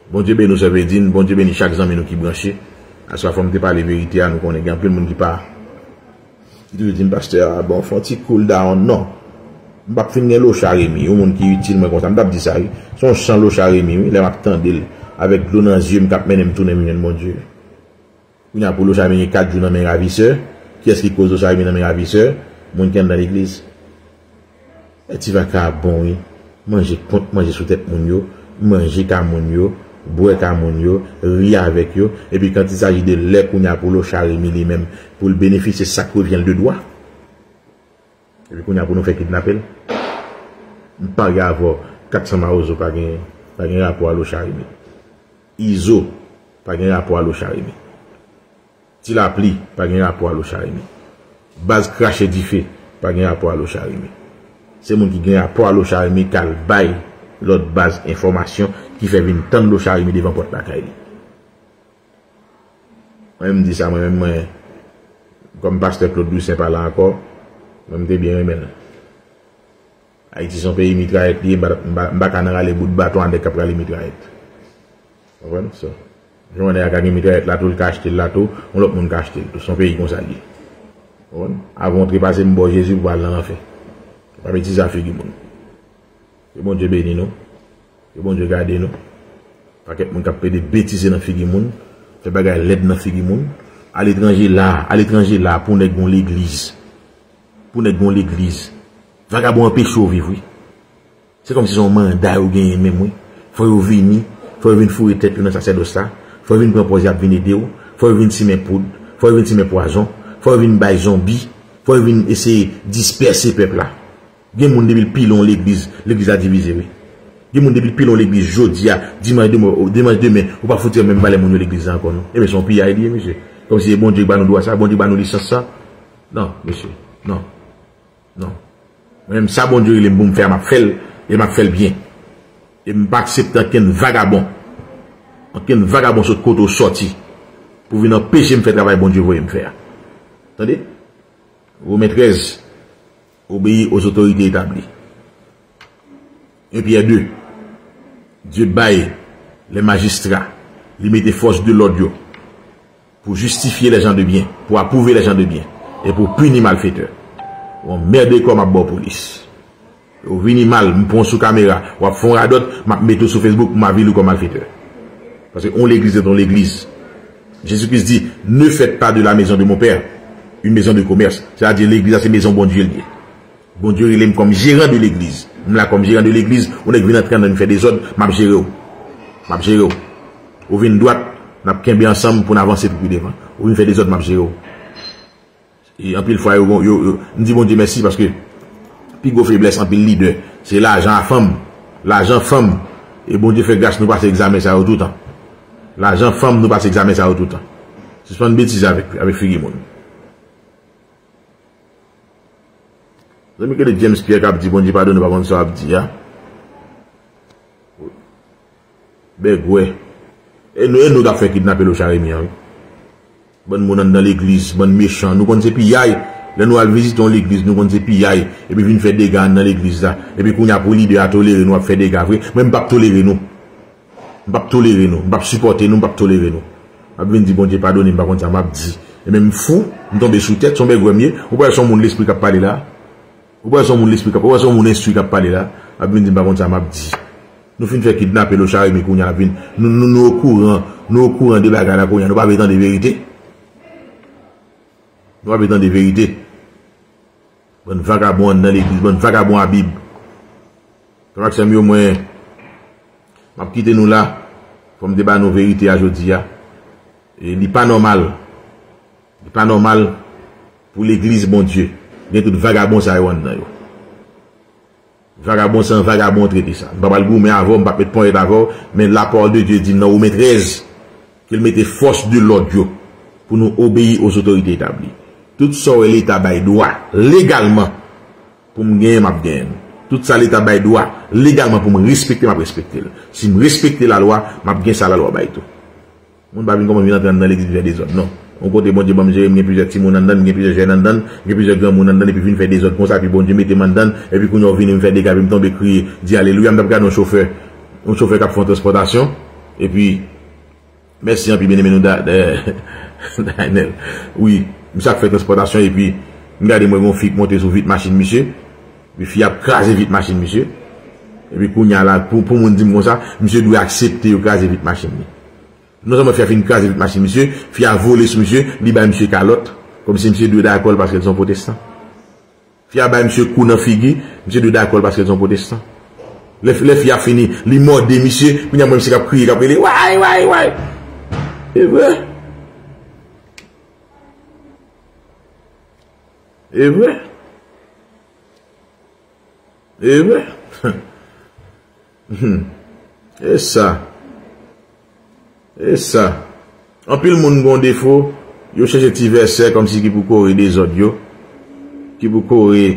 Bondye beni w, sè Vedine, Bondye beni chak zanmi nou ki branche. Aswè a fò m te pale verite a, nou konnen gen anpil moun ki pa, ki toujou di m, pastè a, bon, fè yon ti cool down, non. M p ap fin gen Locha Remy, yon moun ki itil mwen konsa, m t ap di sa, wi. Se yon chan Locha Remy, wi, lè m ap tande l, avèk dlo nan zye m k ap mennen m tounen vin jwenn Bondye. Kounye a pou Locha Remy gen kat jou nan men ravisè. Kiyès ki koz Locha Remy nan men ravisè? Moun ki anndan legliz. E ti vakabon, wi. Manje kont, manje sou tèt moun yo, manje ka moun yo, bwè ka moun yo, ri avèk yo. Epi quand il s'agit de lè kounye a pou Locha Remy li menm, pou l benefisye sa k revyen l de dwa. Epi kounye a pou nou fè kidnape l. M parye avè w, kat san Mawozo pa gen, pa gen rapò a Locha Remy. Izo pa gen rapò a Locha Remy. Ti Lapli pa gen rapò a Locha Remy. Baz Krache Dife pa gen rapò a Locha Remy. Se moun ki gen rapò a Locha Remy k al bay lòt baz enfòmasyon ki fè vin tann Locha Remy devan pòt lakay li. Mwen menm m di sa, mwen menm mwen, kòm pastè Claude Louissaint pa la ankò, mwen m te byen renmen l. Ayiti se yon peyi mitrayèt li ye, m pa, m pa, m pa ka nan rale bout baton a nèg k ap rale mitrayèt. Konprann? So, jan nèg la ka gen mitrayèt la tou, l ka achte l la tou, yon lòt moun ka achte l tou. Se yon peyi konsa l ye. Konprann? Avan w trepase m ba w Jezi pou w al nan lanfè. Pa betize a figi moun. Ke Bondye beni nou. Ke Bondye gade nou. Pakèt moun k ap plede betize nan figi moun, fè bagay lèd nan figi moun. Aletranje la, aletranje la, pou nèg gon legliz. Pou nèg gon legliz. Vagabon anpeche w viv, wi. Se kòmsi se yon manda yo genyen menm, wi. Fò yo vini, fò yo vin foure tèt yo nan sasèdòs la. Fò yo vin pran pòz y ap vin ede w. Fò yo vin simen poud. Fò yo vin simen pwazon. Fò yo vin bay zonbi. Fò yo vin eseye dispèse pèp la. Gen moun depi l pile yon legliz, legliz la divize, wi. Gen moun depi l pile yon legliz jodi a, dimanch demen, dimanch demen, ou pa fouti wè menm valè moun yo legliz la ankò, non. Ebyen, se yon piyay li ye, mesye. Kòmsi se Bondye ki ba nou dwa sa, Bondye ki ba nou lisans sa. Non, mesye, non. Non. Mwen menm, sa Bondye rele m pou m fè a, m ap fè l, e m ap fè l byen. E m pa aksepte ankenn vagabon, ankenn vagabon sot kote w sòti, pou vin anpeche m fè travay Bondye voye m fè a. Tande? Women trèz, obéis aux autorités établies. Un Pierre deux, Dye bay lè majistra, li mete fòs de lòd yo pou jistifye lè jan de byen, pou apwouve lè jan de byen, e pou pini malfetè. Ou anmède kò m ap ba w polis. Ou vini mal, m pran w sou kamera, w ap fè yon radòt, m ap mete w sou Facebook, m avili w kòm malfetè. Paske yon legliz se yon legliz. Jezi Kris di, ne faites pas de la maison de mon Père une maison de commerce. Sètadi, legliz la se mezon Bondye l ye. Bondye rele m kòm jeran de legliz. M la kòm jeran de legliz, yon nèg vin antre anndan vin fè dezòd, m ap jere w. M ap jere w. Ou vin dwat, n ap kenbe ansanm pou n avanse pou pi devan. Ou vin fè dezòd, m ap jere w. E anpil fwa, yo, yo, yo, m di Bondye mèsi paske pi gwo feblès anpil lidè, se lajan a fanm. Lajan fanm. E Bondye fè gras nou pase egzamen sa yo toutan. Lajan fanm nou pase egzamen sa yo toutan. Sispann betize avèk, avèk figi moun. Zanmi, gade James Pierre k ap di Bondye padone, pa konn sa w ap di a. Bègwè. E nou, e nou k ap fè kidnape Locha Remy an, wi. Bann moun anndan legliz, bann mechan, nou konn se piyay. Lè nou al vizite yon legliz, nou konn se piyay. Epi vin fè dega anndan legliz la. Epi kounye a pou lidè a tolere nou ap fè dega vre. Mwen, m p ap tolere nou. M p ap tolere nou, m p ap sipòte nou, m p ap tolere nou. M ap vin di Bondye padone m, m pa konn sa m ap di. E menm m fou, m tonbe sou tèt, se yon bègwè m ye. Ou pa wè se yon moun lespri k ap pale la? Ou pa wè se yon moun lespri k ap, ou pa wè se yon moun enstwi k ap pale la? M ap vin di m pa konn sa m ap di. Nou fin fè kidnape Lochard Remy kounye a, n ap vin, nou, nou, nou okouran, nou okouran de bagay la kounye a, nou pa vle tande verite. Nou pa vle tande verite. Bann vagabon anndan legliz, bann vagabon a Bib. Frè m ak sè m yo, mwen, m ap kite nou la. Fò m te ba nou verite a jodi a. E li pa nòmal. Li pa nòmal pou legliz Bondye gen tout vagabon sa yo anndan yo. Vagabon se yon vagabon trete sa. M pa pral goumen avè w, m p ap met ponyèt avè w, men lapawòl de Dye di m nan Women trèz, ke l mete fòs de lòd yo pou nou obeyi ozotorite etabli. Tout sa w wè Leta bay dwa, legalman, pou m genyen, m ap genyen l. Tout sa Leta bay dwa, legalman, pou m respekte, m ap respekte l. Si m respekte lalwa, m ap gen sa lalwa bay tou. Moun pa vin kòmanse vin antre anndan legliz vin fè dezòd, non. Yon kote Bondye ban m jere, m gen plizyè timoun anndan, m gen plizyè jèn anndan, m gen plizyè granmoun anndan, epi vin fè dezòd konsa, epi Bondye mete m anndan, epi kounye a w vini m fè dega, epi m tonbe kriye, di alelouya, m t ap gade yon chofè, yon chofè k ap fè yon transpòtasyon, epi, mèsi anpil, byeneme nou Da-, Da-, Dainel. Wi, misye ap fè transpòtasyon, epi m gade m wè yon fi k monte sou vit machin misye, epi fi a ap kraze vit machin misye, epi kounye a la, pou, pou moun di m konsa, misye dwe aksepte yo kraze vit machin li. Non sèlman fi a fin kraze vit machin misye, fi a vole sou misye, li bay misye kalòt, kòmsi misye dwe dakò l paske l se yon pwotestan. Fi a bay misye kou nan figi, misye dwe dakò l paske l se yon pwotestan. Lè, lè fi a fini, li mòde misye, kounye a m wè misye k ap kriye, k ap rele, way, way, way. E vre? E vre? E vre? Hmm. E sa. E sa. Anpil moun gen yon defo, yo chèche ti vèsè kòmsi ki pou kore dezòd yo, ki pou kore,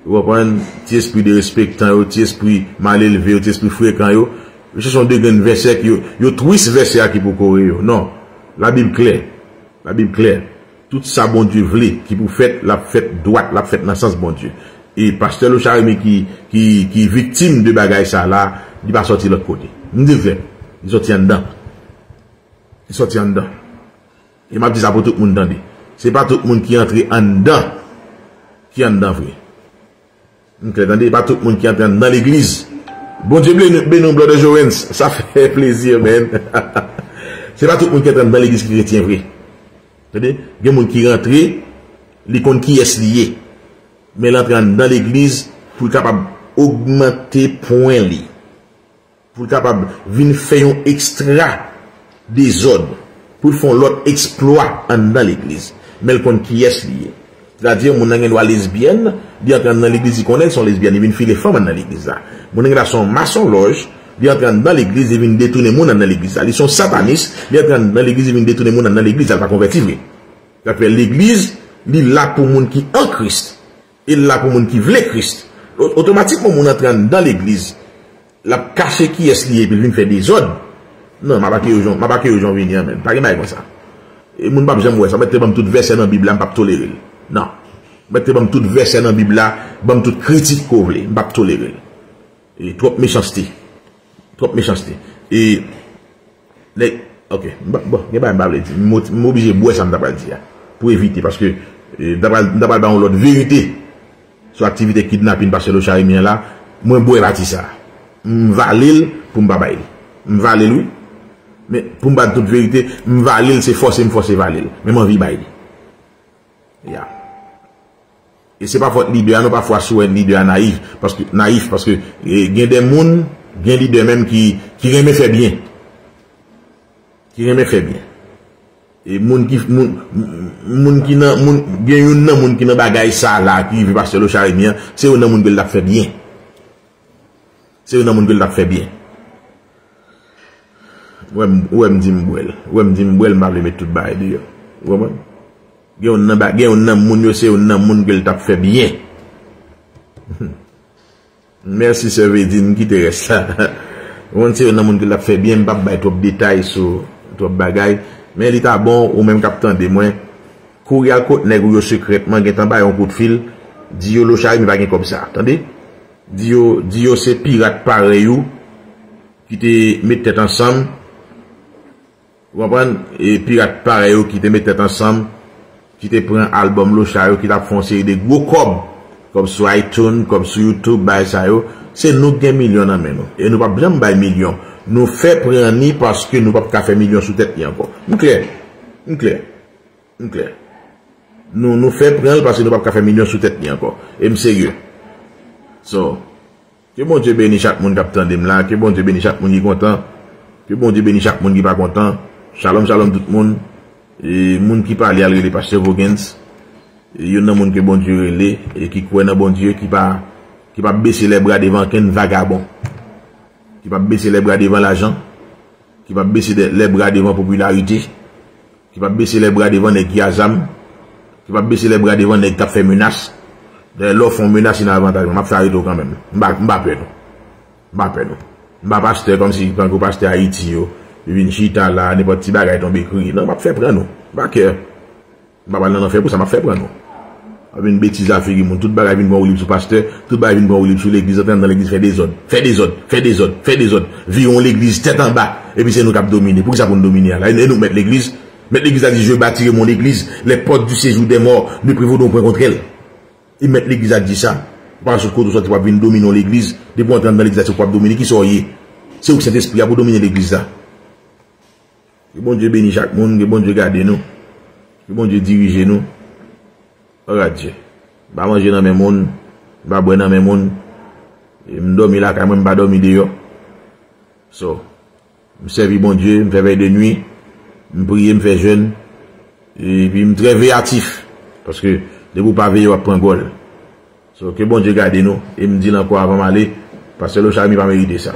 ou konprann, ti espri derespektan yo, ti espri malelve yo, ti espri frekan yo. Yo chèche yon degrenn vèsè ki yo, yo twis vèsè a ki pou kore yo. Non. Labib klè. Labib klè. Tout sa Bondye vle ki pou fèt, l ap fèt dwat, l ap fèt nan sans Bondye. E pastè Lochard Remy ki, ki, ki viktim de bagay sa la, li pa sòti lòt kote. M di l klè, li sòti anndan. Li sòti anndan. E m ap di sa pou tout moun tande. Se pa tout moun ki antre anndan ki anndan vre. M klè, tande, e pa tout moun ki antre anndan legliz. Bondye beni, beni w, Brother Joens. Sa fè plezi, man. Se pa tout moun ki antre anndan legliz ki kretyen vre. Tande, gen moun ki rantre, li konn kiyès li ye. Men l antre anndan legliz pou l kapab ogmante pwen li. Pou l kapab vin fè yon ekstra dezòd, pou l fè yon lòt eksplwa anndan legliz. Men l konn kiyès li ye. Sètadi, moun nan gen dwa lesbyèn, li antre anndan legliz, li konnen l se yon lesbyèn, li vin file fanm anndan legliz la. Moun nan gen dwa se yon masonlòj, li antre anndan legliz, li vin detounen moun anndan legliz la. Li se yon satanis, li antre anndan legliz, li vin detounen moun anndan legliz la, li pa konvèti vre. Sa fè legliz, li la pou moun ki an Kris. E l la pou moun ki vle Kris. O-, otomatikman, moun antre anndan legliz, l ap kache kiyès li ye epi l vin fè dezòd. Non, m ap akeye w jan, m ap akeye w jan w vini an, men. Pa gen bagay konsa. E moun p ap janm wè sa. Mèt te ban m tout vèsè nan Bib la, m p ap tolere l. Non. Mèt te ban m tout vèsè nan Bib la, ban m tout kritik ke w vle, m p ap tolere l. E twòp mechanste. Twòp mechanste. E, nèg, ok, m pa, bon, gen bagay m pa vle di. M, m oblije bwè sa m ta pral di a. Pou evite, paske, e, m ta pral, m ta pral ba yon lòt verite sou aktivite kidnapin pastè Lochard Remy an la. Mwen bwè pati sa. M vale l pou m pa bay li. M vale l, wi. Men, pou m ba n tout verite, m vale l, se fòse m fòse vale l. Men m anvi bay li. Ya. E se pa fòt lidè a, non, pafwa si w wè lidè a nayif, paske, nayif, paske, e, gen de moun, gen lidè menm ki, ki renmen fè byen. Ki renmen fè byen. E moun ki, moun, moun ki nan, moun, gen youn nan moun ki nan bagay sa la, ki rive pastè Lochard Remy an, se youn nan moun ke l t ap fè byen. Se youn nan moun ke l t ap fè byen. Ou wè m, ou wè m di m bwè l. Ou wè m di m bwè l, m pa vle met tout bagay deyò. Ou konprann? Gen youn nan ba-, gen youn nan moun yo, se youn nan moun ke l t ap fè byen. Mèsi, sè Vedine, m kite rès la. Ou konn se youn nan moun ke l t ap fè byen, m p ap bay twòp detay sou twòp bagay. Men li ta bon, ou menm k ap tande mwen, kouri al kot nèg ou yo sekrètman, gentan ba yo yon kout fil, di yo Lochard Remy pa gen kòb sa, tande? Di yo, di yo se pirat parèy ou, ki te met tèt ansanm, ou konprann, e pirat parèy yo ki te met tèt ansanm, ki te pran albòm Locha yo, ki t ap fè yon seri de gwo kòb, kòb sou iTunes, kòb sou YouTube, bagay sa yo, se nou k gen milyon nan men nou. E nou p ap janm bay milyon. Nou fè pran ni paske nou p ap ka fè milyon sou tèt li ankò. M klè? M klè? M klè? Nou, nou fè pran l paske nou p ap ka fè milyon sou tèt li ankò. E m serye. So, ke Bondye beni chak moun k ap tande m la, ke Bondye beni chak moun ki kontan, ke Bondye beni chak moun ki pa kontan. Shalom, shalom tout moun. E moun ki pale al rele Pastè Voguens. E youn nan moun ke Bondye rele e ki kwè nan Bondye, ki pa, ki pa bese lè bra devan ankenn vagabon. Ki pa bese lè bra devan lajan. Ki pa bese de- lè bra devan popilarite. Ki pa bese lè bra devan nèg ki a zam. Ki pa bese lè bra devan nèg k ap fè menas. Dayè, lè w fè yon menas, se nan avantaj mwen. M ap fè arete w kanmenm. M pa, m pa pè nou. M pa pè nou. M pa pastè kòmsi tankou pastè Ayiti yo. Yo vin chita la, nenpòt ti bagay tonbe kriye. Non, m ap fè pran nou. M pa kè. M pa pral nan lanfè pou sa, m ap fè pran nou. Ap vin betize a figi moun. Tout bagay vin pran woulib sou pastè, tout bagay vin pran woulib sou legliz, antre anndan legliz fè dezòd, fè dezòd, fè dezòd, fè dezòd, vire yon legliz tèt anba, epi se nou k ap domine. Poukisa pou n domine a la? E nou k mèt legliz? Mèt legliz la di, je bâtirai mon église, les portes du séjour des morts ne prévaudront point contre elle. E mèt legliz la di sa. Ou pa sot kote w sòti w ap vin domine yon legliz. Depi w antre anndan legliz la, se ou k ap domine. Kisa w ye? Se ou k Sentespri a pou domine legliz la. Ke Bondye beni chak moun, ke Bondye gade nou, ke Bondye dirije nou. Ora Dye. M pa manje nan men moun, m pa bwè nan men moun. E m dòmi lakay mwen, m pa dòmi deyò. So, m sèvi Bondye, m fè vèy de nwi, m priye, m fè jèn, epi m trè veyatif. Paske depi w pa veye, w ap pran gòl. So, ke Bondye gade nou, e m di l ankò avan m ale, Pastè Lochard Remy pa merite sa.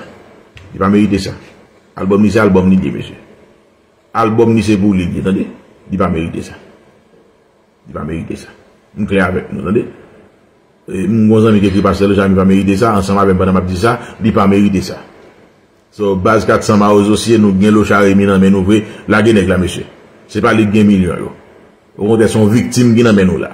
Li pa merite sa. Albòm li se albòm li ye, mesye. Albòm li se pou li li ye, tande. Li pa merite sa. Li pa merite sa. M klè avèk nou, tande. E, m gon zanmi ki ekri Pastè Lochard Remy pa merite sa, ansanm avè m pandan m ap di sa, li pa merite sa. So, baz kat san Mawozo, si e nou k gen Lochard Remy nan men nou vre, lage nèg la, mesye. Se pa li k gen milyon yo. Okontrè, se yon viktim ki nan men nou la.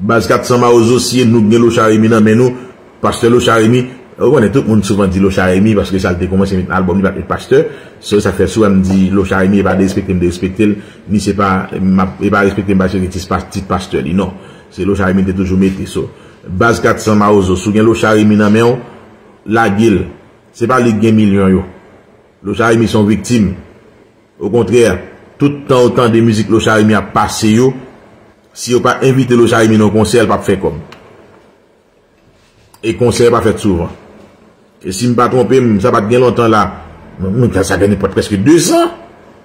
Baz kat san Mawozo, si e nou k gen Lochard Remy nan men nou, Pastè Lochard Remy, ou konnen tout moun souvan di Lochard Remy, paske sa l te kòmanse met nan albòm li, pa t met pastè. So, sa fè si w wè m di Lochard Remy, e pa derespekte m derespekte l, ni se pa, m ap, e pa respekte m pa respekte tit pa-, tit pastè li, non. Se Lochard Remy te toujou mete. So, baz kat san Mawozo, si w gen Lochard Remy nan men w, lage l. Se pa li k gen milyon yo. Lochard Remy se yon viktim. Okontrè, tout tan ou tande mizik Lochard Remy ap pase yo, si yo pa envite Lochard Remy nan konsè, l p ap fè kòb. E konsè pa fèt souvan. E si m pa twonpe m, sa pa t gen lontan la. Mwen, mwen, sa gen nenpòt prèske dezan.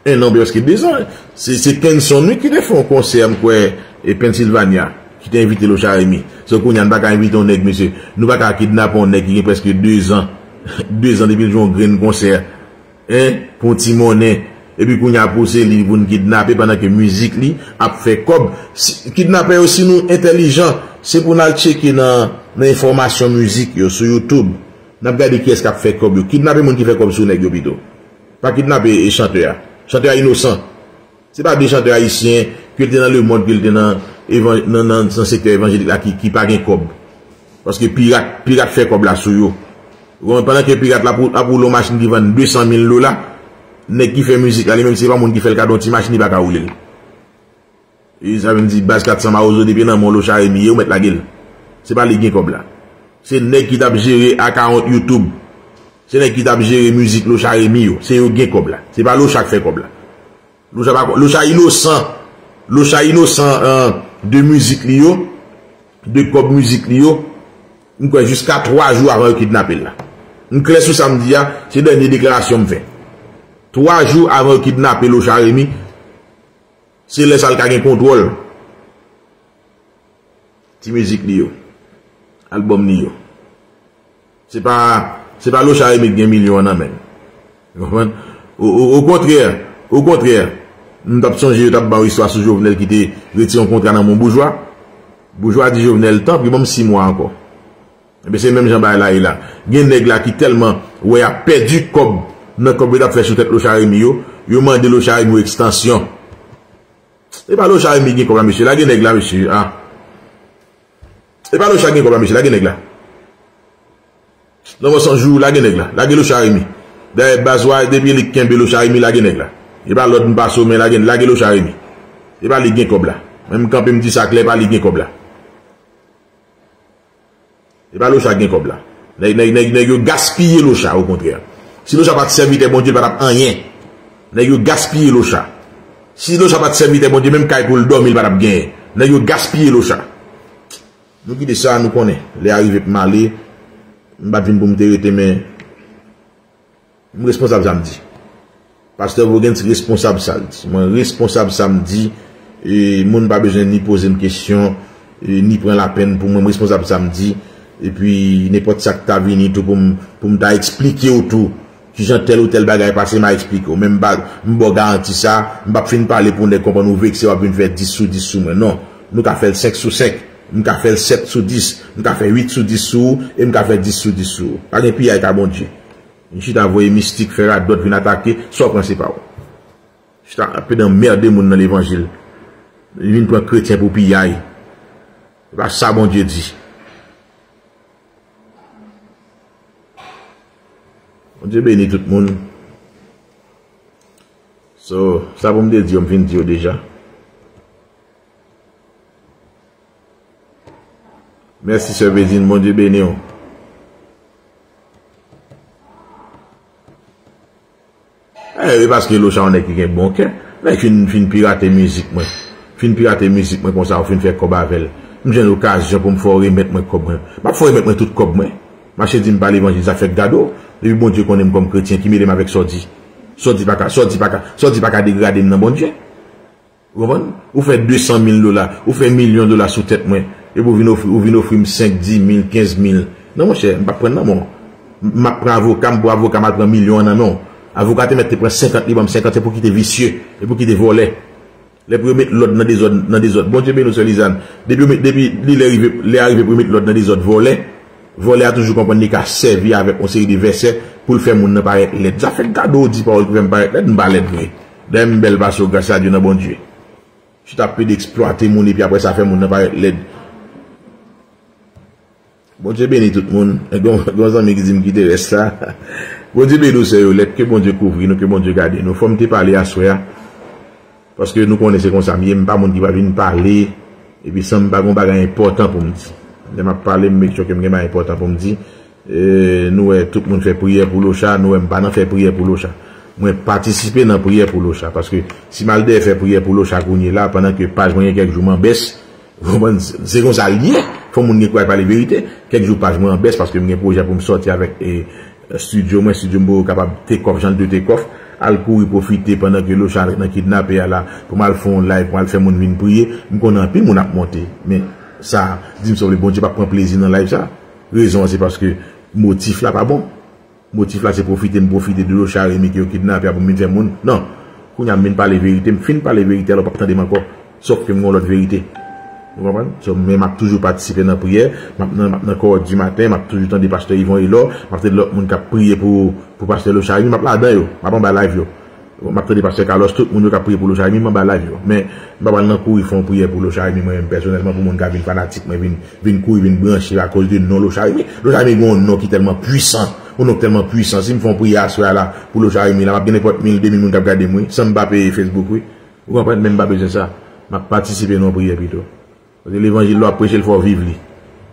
En an, prèske dezan. Se, se Kenson, wi, ki te fè yon konsè, m kwè, e Pennsylvania, ki te envite Lochard Remy. So, kounye a, n pa ka envite yon nèg, mesye. Nou pa ka kidnape yon nèg ki gen prèske dezan. Dezan depi l jwe yon grenn konsè. Hein? Pou yon ti monnen. Epi kounye a pou se li pou n kidnape pandan ke mizik li ap fè kòb. Si, kidnapè yo, si nou entèlijan, se pou n al tcheke nan, nan enfòmasyon mizik yo sou YouTube. N ap gade kiyès k ap fè kòb yo. Kidnape moun ki fè kòb sou nèg yo pito. Pa kidnape, e, chantè a. Chantè a inosan. Se pa de chantè ayisyen ke l te nan lemonn, ke l te nan evan-, nan, nan, nan sektè evanjelik la ki, ki pa gen kòb. Paske pirat, pirat fè kòb la sou yo. Ou konprann? Pandan ke pirat la pou, ap woule yon machin ki vann de san mil dola, nèg ki fè mizik la, li menm se pa moun ki fè l kado yon ti machin, li pa ka woule l. E sa vle di, baz kat san Mawozo depi nan men w Lochard Remy ye, ou mèt lage l. Se pa li gen kòb la. Se nèg ki t ap jere akawont YouTube. Se nèg ki t ap jere mizik Lochard Remy yo. Se yo gen kòb la. Se pa Lochard k fè kòb la. Lochard pa, Lochard inosan. Lochard inosan, euh, de mizik li yo, de kòb mizik li yo. M kwè jiska twa jou avan yo kidnape l la. M klè sou sa m di a, se dènye deklarasyon m fè. Twa jou avan yo kidnape Lochard Remy, se lè sa l ka gen kontwòl ti mizik li yo, albòm li yo. Se pa, se pa Lochard Remy ki gen milyon an nan men l. Ou konprann? O, o, okontrè, okontrè, m t ap sonje yo t ap ba w istwa sou Jovenel ki te retire yon kontra nan men yon boujwa. Boujwa di Jovenel, tanpri, ban m sis mwa ankò. Ebyen, se menm jan bagay la ye la. Gen nèg la ki tèlman wè y ap pèdi kòb nan kòb yo t ap fè sou tèt Lochard Remy yo, yo mande Lochard Remy yon ekstansyon. E pa Lochard Remy gen kòb la, mesye. Lage nèg la, mesye. Ah. E pa Lochard gen kòb la, mesye. Lage nèg la. Lanmò san jou, lage nèg la. Lage Lochard Remy. Dayè, baz wa, depi li kenbe Locha Remy, lage nèg la. E pa lòd m pase w, men lage, lage Locha Remy. E pa li gen kòb la. Mwen m kanpe m di sa klè, e pa li gen kòb la. E pa Locha gen kòb la. Nèg, nèg, nèg, nèg yo gaspiye Locha, okontrè. Si Locha pa t sèvitè Bondye, l pa t ap anyen. Nèg yo gaspiye Locha. Si Locha pa t sèvitè Bondye, menm kay pou l dòmi, l pa t ap genyen. Nèg yo gaspiye Locha. Nou kite sa, nou konnen. Lè a rive pou m ale. M pa t vin pou m te rete, men m responsab sa m di. Pastè Voguens responsab sa l di. Mwen responsab sa m di. E, moun pa bezwen ni poze m kesyon, e, ni pran lapenn pou mwen. M responsab sa m di. Epi, nenpòt sa k ta vini tou pou m, pou m ta eksplike w tou. Kijan tèl ou tèl bagay pase, m a eksplike w. Men m pa, m ba w garanti sa, m p ap fin pale pou nèg konprann ou vekse, w ap vin fè dis sou dis sou mwen. Non. Nou ka fè l senk sou senk. M ka fè l sèt sou dis. M ka fè uit sou dis sou ou. E m ka fè dis sou dis sou ou. Pa gen piyay ka Bondye. M chita voye mistik, fè radòt vin atake, sa w pran se pa w. Chita ap anmède moun nan levanjil. Li vin pran kretyen pou piyay. Se pa sa Bondye di. Bondye beni tout moun. So, sa pou m te di yo, m fin di yo deja. Mèsi, sè Vezine, Bondye beni w. Eh, e paske Locha yon nèg ki gen bon kè. Nèg fin, fin pirate mizik mwen. Fin pirate mizik mwen konsa, ou fin fè kòb avè l. M jwenn okazyon pou m fè w remèt mwen kòb mwen. M ap fè w remèt mwen tout kòb mwen. Mache di m pa levanjil, sa fèk gade w. Depi Bondye konnen m kòm kretyen, ki mele m avèk sa w di. Sa w di pa ka, sa w di pa ka, sa w di pa ka degrade m nan Bondye. Ou konprann? Ou fè de san mil dola, ou fè milyon dola sou tèt mwen. Epi ou vin ofri, ou vin ofri m senk, di mil, kenz mil. Non, monchè, m p ap pran nan men w. M ap pran avoka m pou avoka m al pran milyon an nan men w. Avoka te mèt te pran senkant, li ban m senkant, se pou kite visye, e pou kite vòlè. Lè pou yo met lòd nan dezòd, nan dezòd. Bondye beni w, sè Lizann. Depi yo met, depi li lè rive, lè a rive pou yo met lòd nan dezòd, vòlè. Vòlè a toujou konprann li ka sèvi avèk yon seri de vèsè pou l fè moun nan parèt lèd. Zafè gade w di pawòl ki fè m parèt lèd, m pa lèd vre. Dayè m bèl pase w, gras a Dye nan Bondye. Chita ap plede eksplwate moun epi apre sa fè moun nan parèt lèd. Bondye beni tout moun. Gon, gon zanmi ki di m kite rès la. Bondye beni w, sè Yolèt, ke Bondye kouvri nou, ke Bondye gade nou. Fò m te pale aswè a. Paske nou konnen se konsa m ye, m pa moun ki pral vin pale, epi san m pa gon bagay enpòtan pou m di. Lè m ap pale, m make sure ke m gen bagay enpòtan pou m di. E, nou wè tout moun fè priyè pou Locha, nou wè m pa nan fè priyè pou Locha. Mwen patisipe nan priyè pou Locha, paske si m al dèyè fè priyè pou Locha kounye la, pandan ke paj mwen gen kèk jou m an bès, ou konprann, se, se konsa l ye. Fò moun gen kouraj pale verite. Kèk jou paj mwen an bès, paske m gen pwojè pou m sòti avèk, e, estidyo mwen, estidyo m pou yo kapab take off jan l dwe take off, al kouri pwofite pandan ke Locha nan kidnape a la, pou m al fè yon live, pou m al fè moun vin priye. M konnen anpil moun ap monte, men sa, di m sa w vle, Bondye p ap pran plezi nan live sa. Rezon an se paske motif la pa bon. Motif la se pwofite, m pwofite de Locha Remy ke yo kidnape a pou m vin fè moun. Non. Kounye a m vin pale verite, m fin pale verite, alò w p ap tande m ankò. Sòf ke m gen yon lòt verite. Ou konprann? So, men m ap toujou patisipe nan priyè, m ap nan, m ap nan kowòt di maten, m ap toujou tande pastè Yvon Elò, m ap tande lòt moun k ap priye pou, pou pastè Locha Remy, m ap ladan yo, m ap anba live yo. M ap tande pastè Carlos, tout moun yo k ap priye pou Locha Remy, m anba live yo. Men, m pa pral nan kouri fè yon priyè pou Locha Remy, mwen menm pèsonèlman, pou moun ka vin fanatik mwen, vin, vin kouri, vin branche akoz de non Locha Remy. Locha Remy gen yon non ki tèlman pwisan, yon non ki tèlman pwisan. Si m fè yon priyè aswè a la pou Locha Remy la, m ap gen nenpòt mil, de mil moun k ap gade m, wi, san m pa peye Facebook, wi. Ou konprann? Men m pa bezwen sa. M ap patisipe nan yon priyè pito. Paske levanjil la w ap preche l, fò w viv li.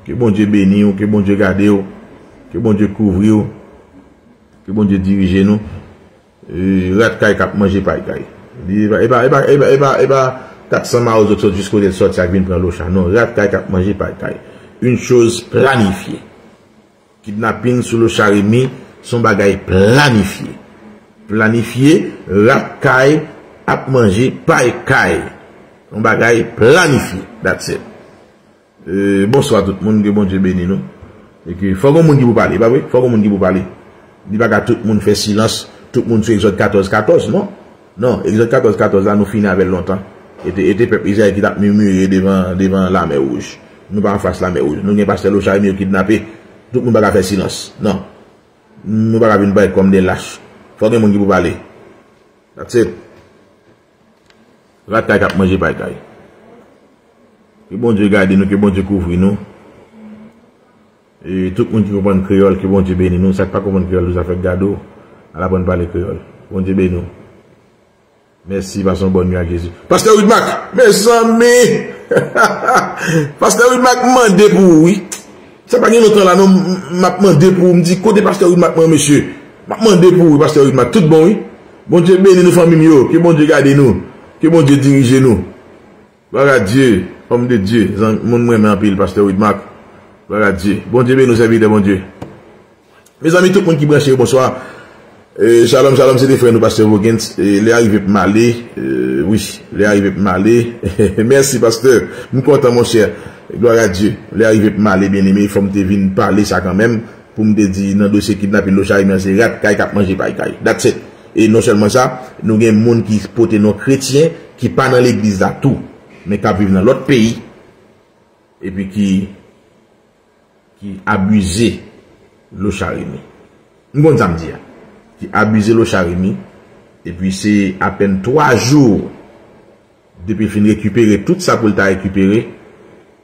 Ke Bondye beni w, ke Bondye gade w, ke Bondye kouvri w, ke Bondye dirije nou. E, rat kay k ap manje pay kay. Li, e pa, e pa, e pa, e pa, e pa, e pa kat san mawozo k sot jis kote l sòti a k vin pran Locha. Non, rat kay k ap manje pay kay. Une chose planifiée. Kidnapin sou Locha Remy, se yon bagay planifye. Planifye, rat kay ap manje pay kay. Yon bagay planifye. That's it. E, bonswa tout moun, ke Bondye beni nou. E ke fòk yon moun ki pou pale, pa vre? Fòk yon moun ki pou pale. Li pa ka tout moun fè silans, tout moun sou Egzòd katòz katòz, non. Non, Egzòd katòz katòz la, nou fini avè l lontan. E te, e te pèp Izrayèl ki t ap mimire devan, devan Lamè Wouj. Nou pa anfas Lamè Wouj. Nou gen pastè Locha Remy yo kidnape. Tout moun pa ka fè silans. Non. Nou pa ka vin parèt kòm de lach. Fòk gen moun ki pou pale. That's it. Rat kay k ap manje pay kay. Ke Bondye gade nou, ke Bondye kouvri nou. E tout moun ki konprann kreyòl, ke Bondye beni nou. Sa k pa konprann kreyòl tou, sa fèk gade w. Al aprann pale kreyòl. Bondye beni w. Mèsi, pase yon bòn nwi ak Jezi. Pastè Widmark, mezanmi! Pastè Widmark, m mande pou ou, wi. Sa pa gen lontan la, non, m, m ap mande pou ou. M di, kote pastè Widmark mwen, mesye? M ap mande pou ou, wi, pastè Widmark. Tout bon, wi. Bondye beni nou, fanmi m yo. Ke Bondye gade nou. Ke Bondye dirije nou. Gloire à Dieu, homme de Dieu, zan-, moun mwen renmen anpil, pastè Widmark. Gloire à Dieu. Bondye beni w, sèvitè Bondye. Mezanmi, tout moun ki branche yo, bonswa. Eh, shalom, shalom, se te frè nou, pastè Vogens. Eh, lè a rive pou m ale. Eh, wi, lè a rive pou m ale. Mèsi, pastè. M kontan, monchè. Gloire à Dieu. Lè a rive pou m ale, byeneme. Fò m te vin pale sa kanmenm. Pou m te di, nan dosye kidnapin Lochard, men se rat kay k ap manje pay kay. That's it. E non sèlman sa, nou gen moun ki pote non kretyen, ki pa nan legliz la tou, men k ap viv nan lòt peyi, epi ki, ki abize Lochard Remy. M konn sa m di a. Ki abize Lochard Remy, epi se apèn twa jou depi l fin rekipere tout sa pou l ta rekipere,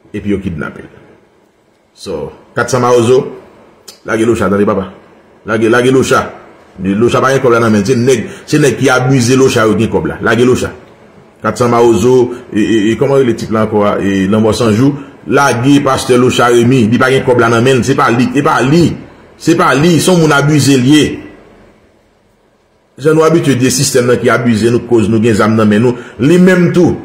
epi yo kidnape l. So, kat san Mawozo, lage Lochard, tande papa. Lage, lage Lochard. Lochard pa gen kòb la nan men l. Se nèg, se nèg ki abize Lochard yo gen kòb la. Lage Lochard. Kat san Mawozo, e, e, e, kòman rele tip la ankò a? E, Lanmò San Jou. Lage pastè Lochard Remy. Li pa gen kòb la nan men l. Se pa li, e pa li. Se pa li. Se yon moun abize l ye. Jan nou abitye di e sistèm nan ki abize nou, koz nou gen zam nan men nou. Li menm tou,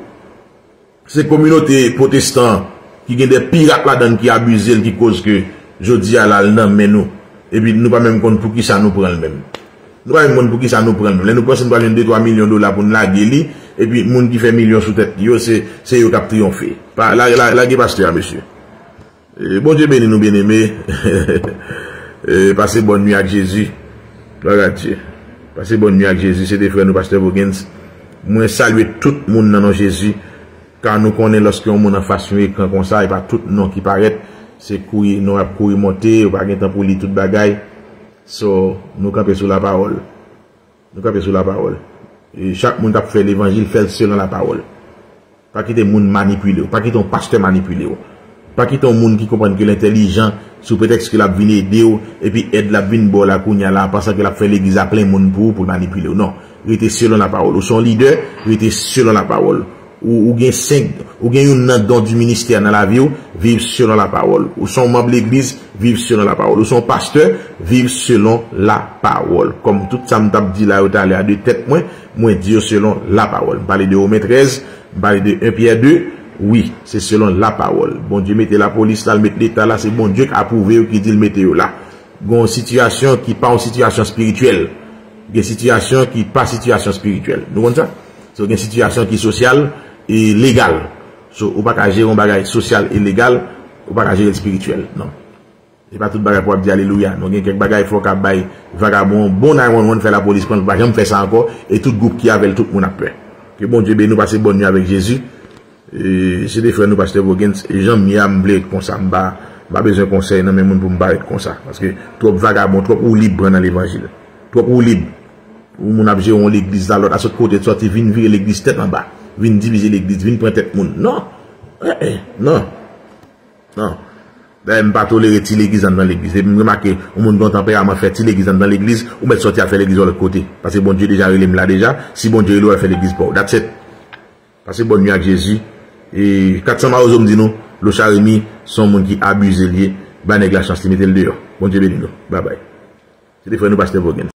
se kominote pwotestan an ki gen de pirat ladan l ki abize l, ki koz ke jodi a la l nan men nou. Epi nou pa menm konn poukisa nou pran l menm. Nou pa menm konn poukisa nou pran l menm. Lè nou panse nou pral jwenn de twa milyon dola pou n lage li, epi moun ki fè milyon sou tèt li yo, se, se yo k ap triyonfe. Pa, la, la, lage pastè a, mesye. Eh, Bondye beni nou, byeneme. Eh, pase bòn nwi ak Jezi. Gloire à Dieu. Pase bòn nwi ak Jezi. Se te frè nou, pastè Vogens. Mwen salye tout moun nan non Jezi. Ka nou konnen lòske yon moun anfas yon ekran konsa, e pa tout non ki parèt, se kouri, non ap kouri monte, yo pa gen tan pou li tout bagay. So, nou kanpe sou lapawòl. Nou kanpe sou lapawòl. E chak moun k ap fè levanjil, fè l selon lapawòl. Pa kite moun manipile w. Pa kite yon pastè manipile w. Pa kite yon moun ki konprann ke l entèlijan sou pretèks ke l ap vin ede w, epi èd l ap vin ba w la kounye a la, an pansan ke l ap fè legliz la plen moun pou ou, pou l manipile w. Non. Rete selon lapawòl. Ou se yon lidè, rete selon lapawòl. Ou, ou gen senk, ou gen youn nan don di ministè nan lavi w, viv selon lapawòl. Ou se yon manm legliz, viv selon lapawòl. Ou se yon pastè, viv selon lapawòl. Kòm tout sa m t ap di la yo talè a de tèt mwen, mwen di yo selon lapawòl. M pale de Women trèz, m pale de en Pyè de, wi, se selon lapawòl. Bondye mete lapolis la, l met leta la, se Bondye k apwouve yo, ki di l mete yo la. Gen yon sitiyasyon ki pa yon sitiyasyon espirityèl. Gen sitiyasyon ki pa sitiyasyon espirityèl. Nou konn sa? So, gen sitiyasyon ki sosyal e legal. So, ou pa ka jere yon bagay sosyal e legal, ou pa ka jere l espirityèl. Non. Se pa tout bagay pou w ap di alelouya. Non, gen kèk bagay fò w ka bay vagabon yon bon nine one one, fè lapolis pran l, pa janm fè sa ankò, e tout gwoup ki avè l, tout moun ap pè. Ke Bondye beni w, pase bòn nwi avèk Jezi. E, se te frè nou, pastè Vogens. E jan m ye a, m vle ret konsa. M pa, m pa bezwen konsèy nan men moun pou m pa ret konsa. Paske twòp vagabon, twòp woulib pran nan levanjil. Twòp woulib. Yon moun ap jere yon legliz la, lòt a sot kote l sòti, vin vire legliz tèt anba. Vin divize legliz, vin pran tèt moun. Non. Eh, eh, non. Non. Dayè, m pa tolere ti legliz anndan legliz. Depi m remake yon moun gen yon tanperaman fè ti legliz anndan legliz, ou mèt sòti al fè legliz yon lòt kote. Paske Bondye deja rele m la deja. Si Bondye rele w, al fè legliz pa w. That's it. Pase bòn nwi ak Jezi. E kat san Mawozo m di nou, Lochard Remy se yon moun ki abize l ye, bay nèg la chans li, mete l deyò. Bondye beni nou. Babay. Se te frè nou, pastè Vogens.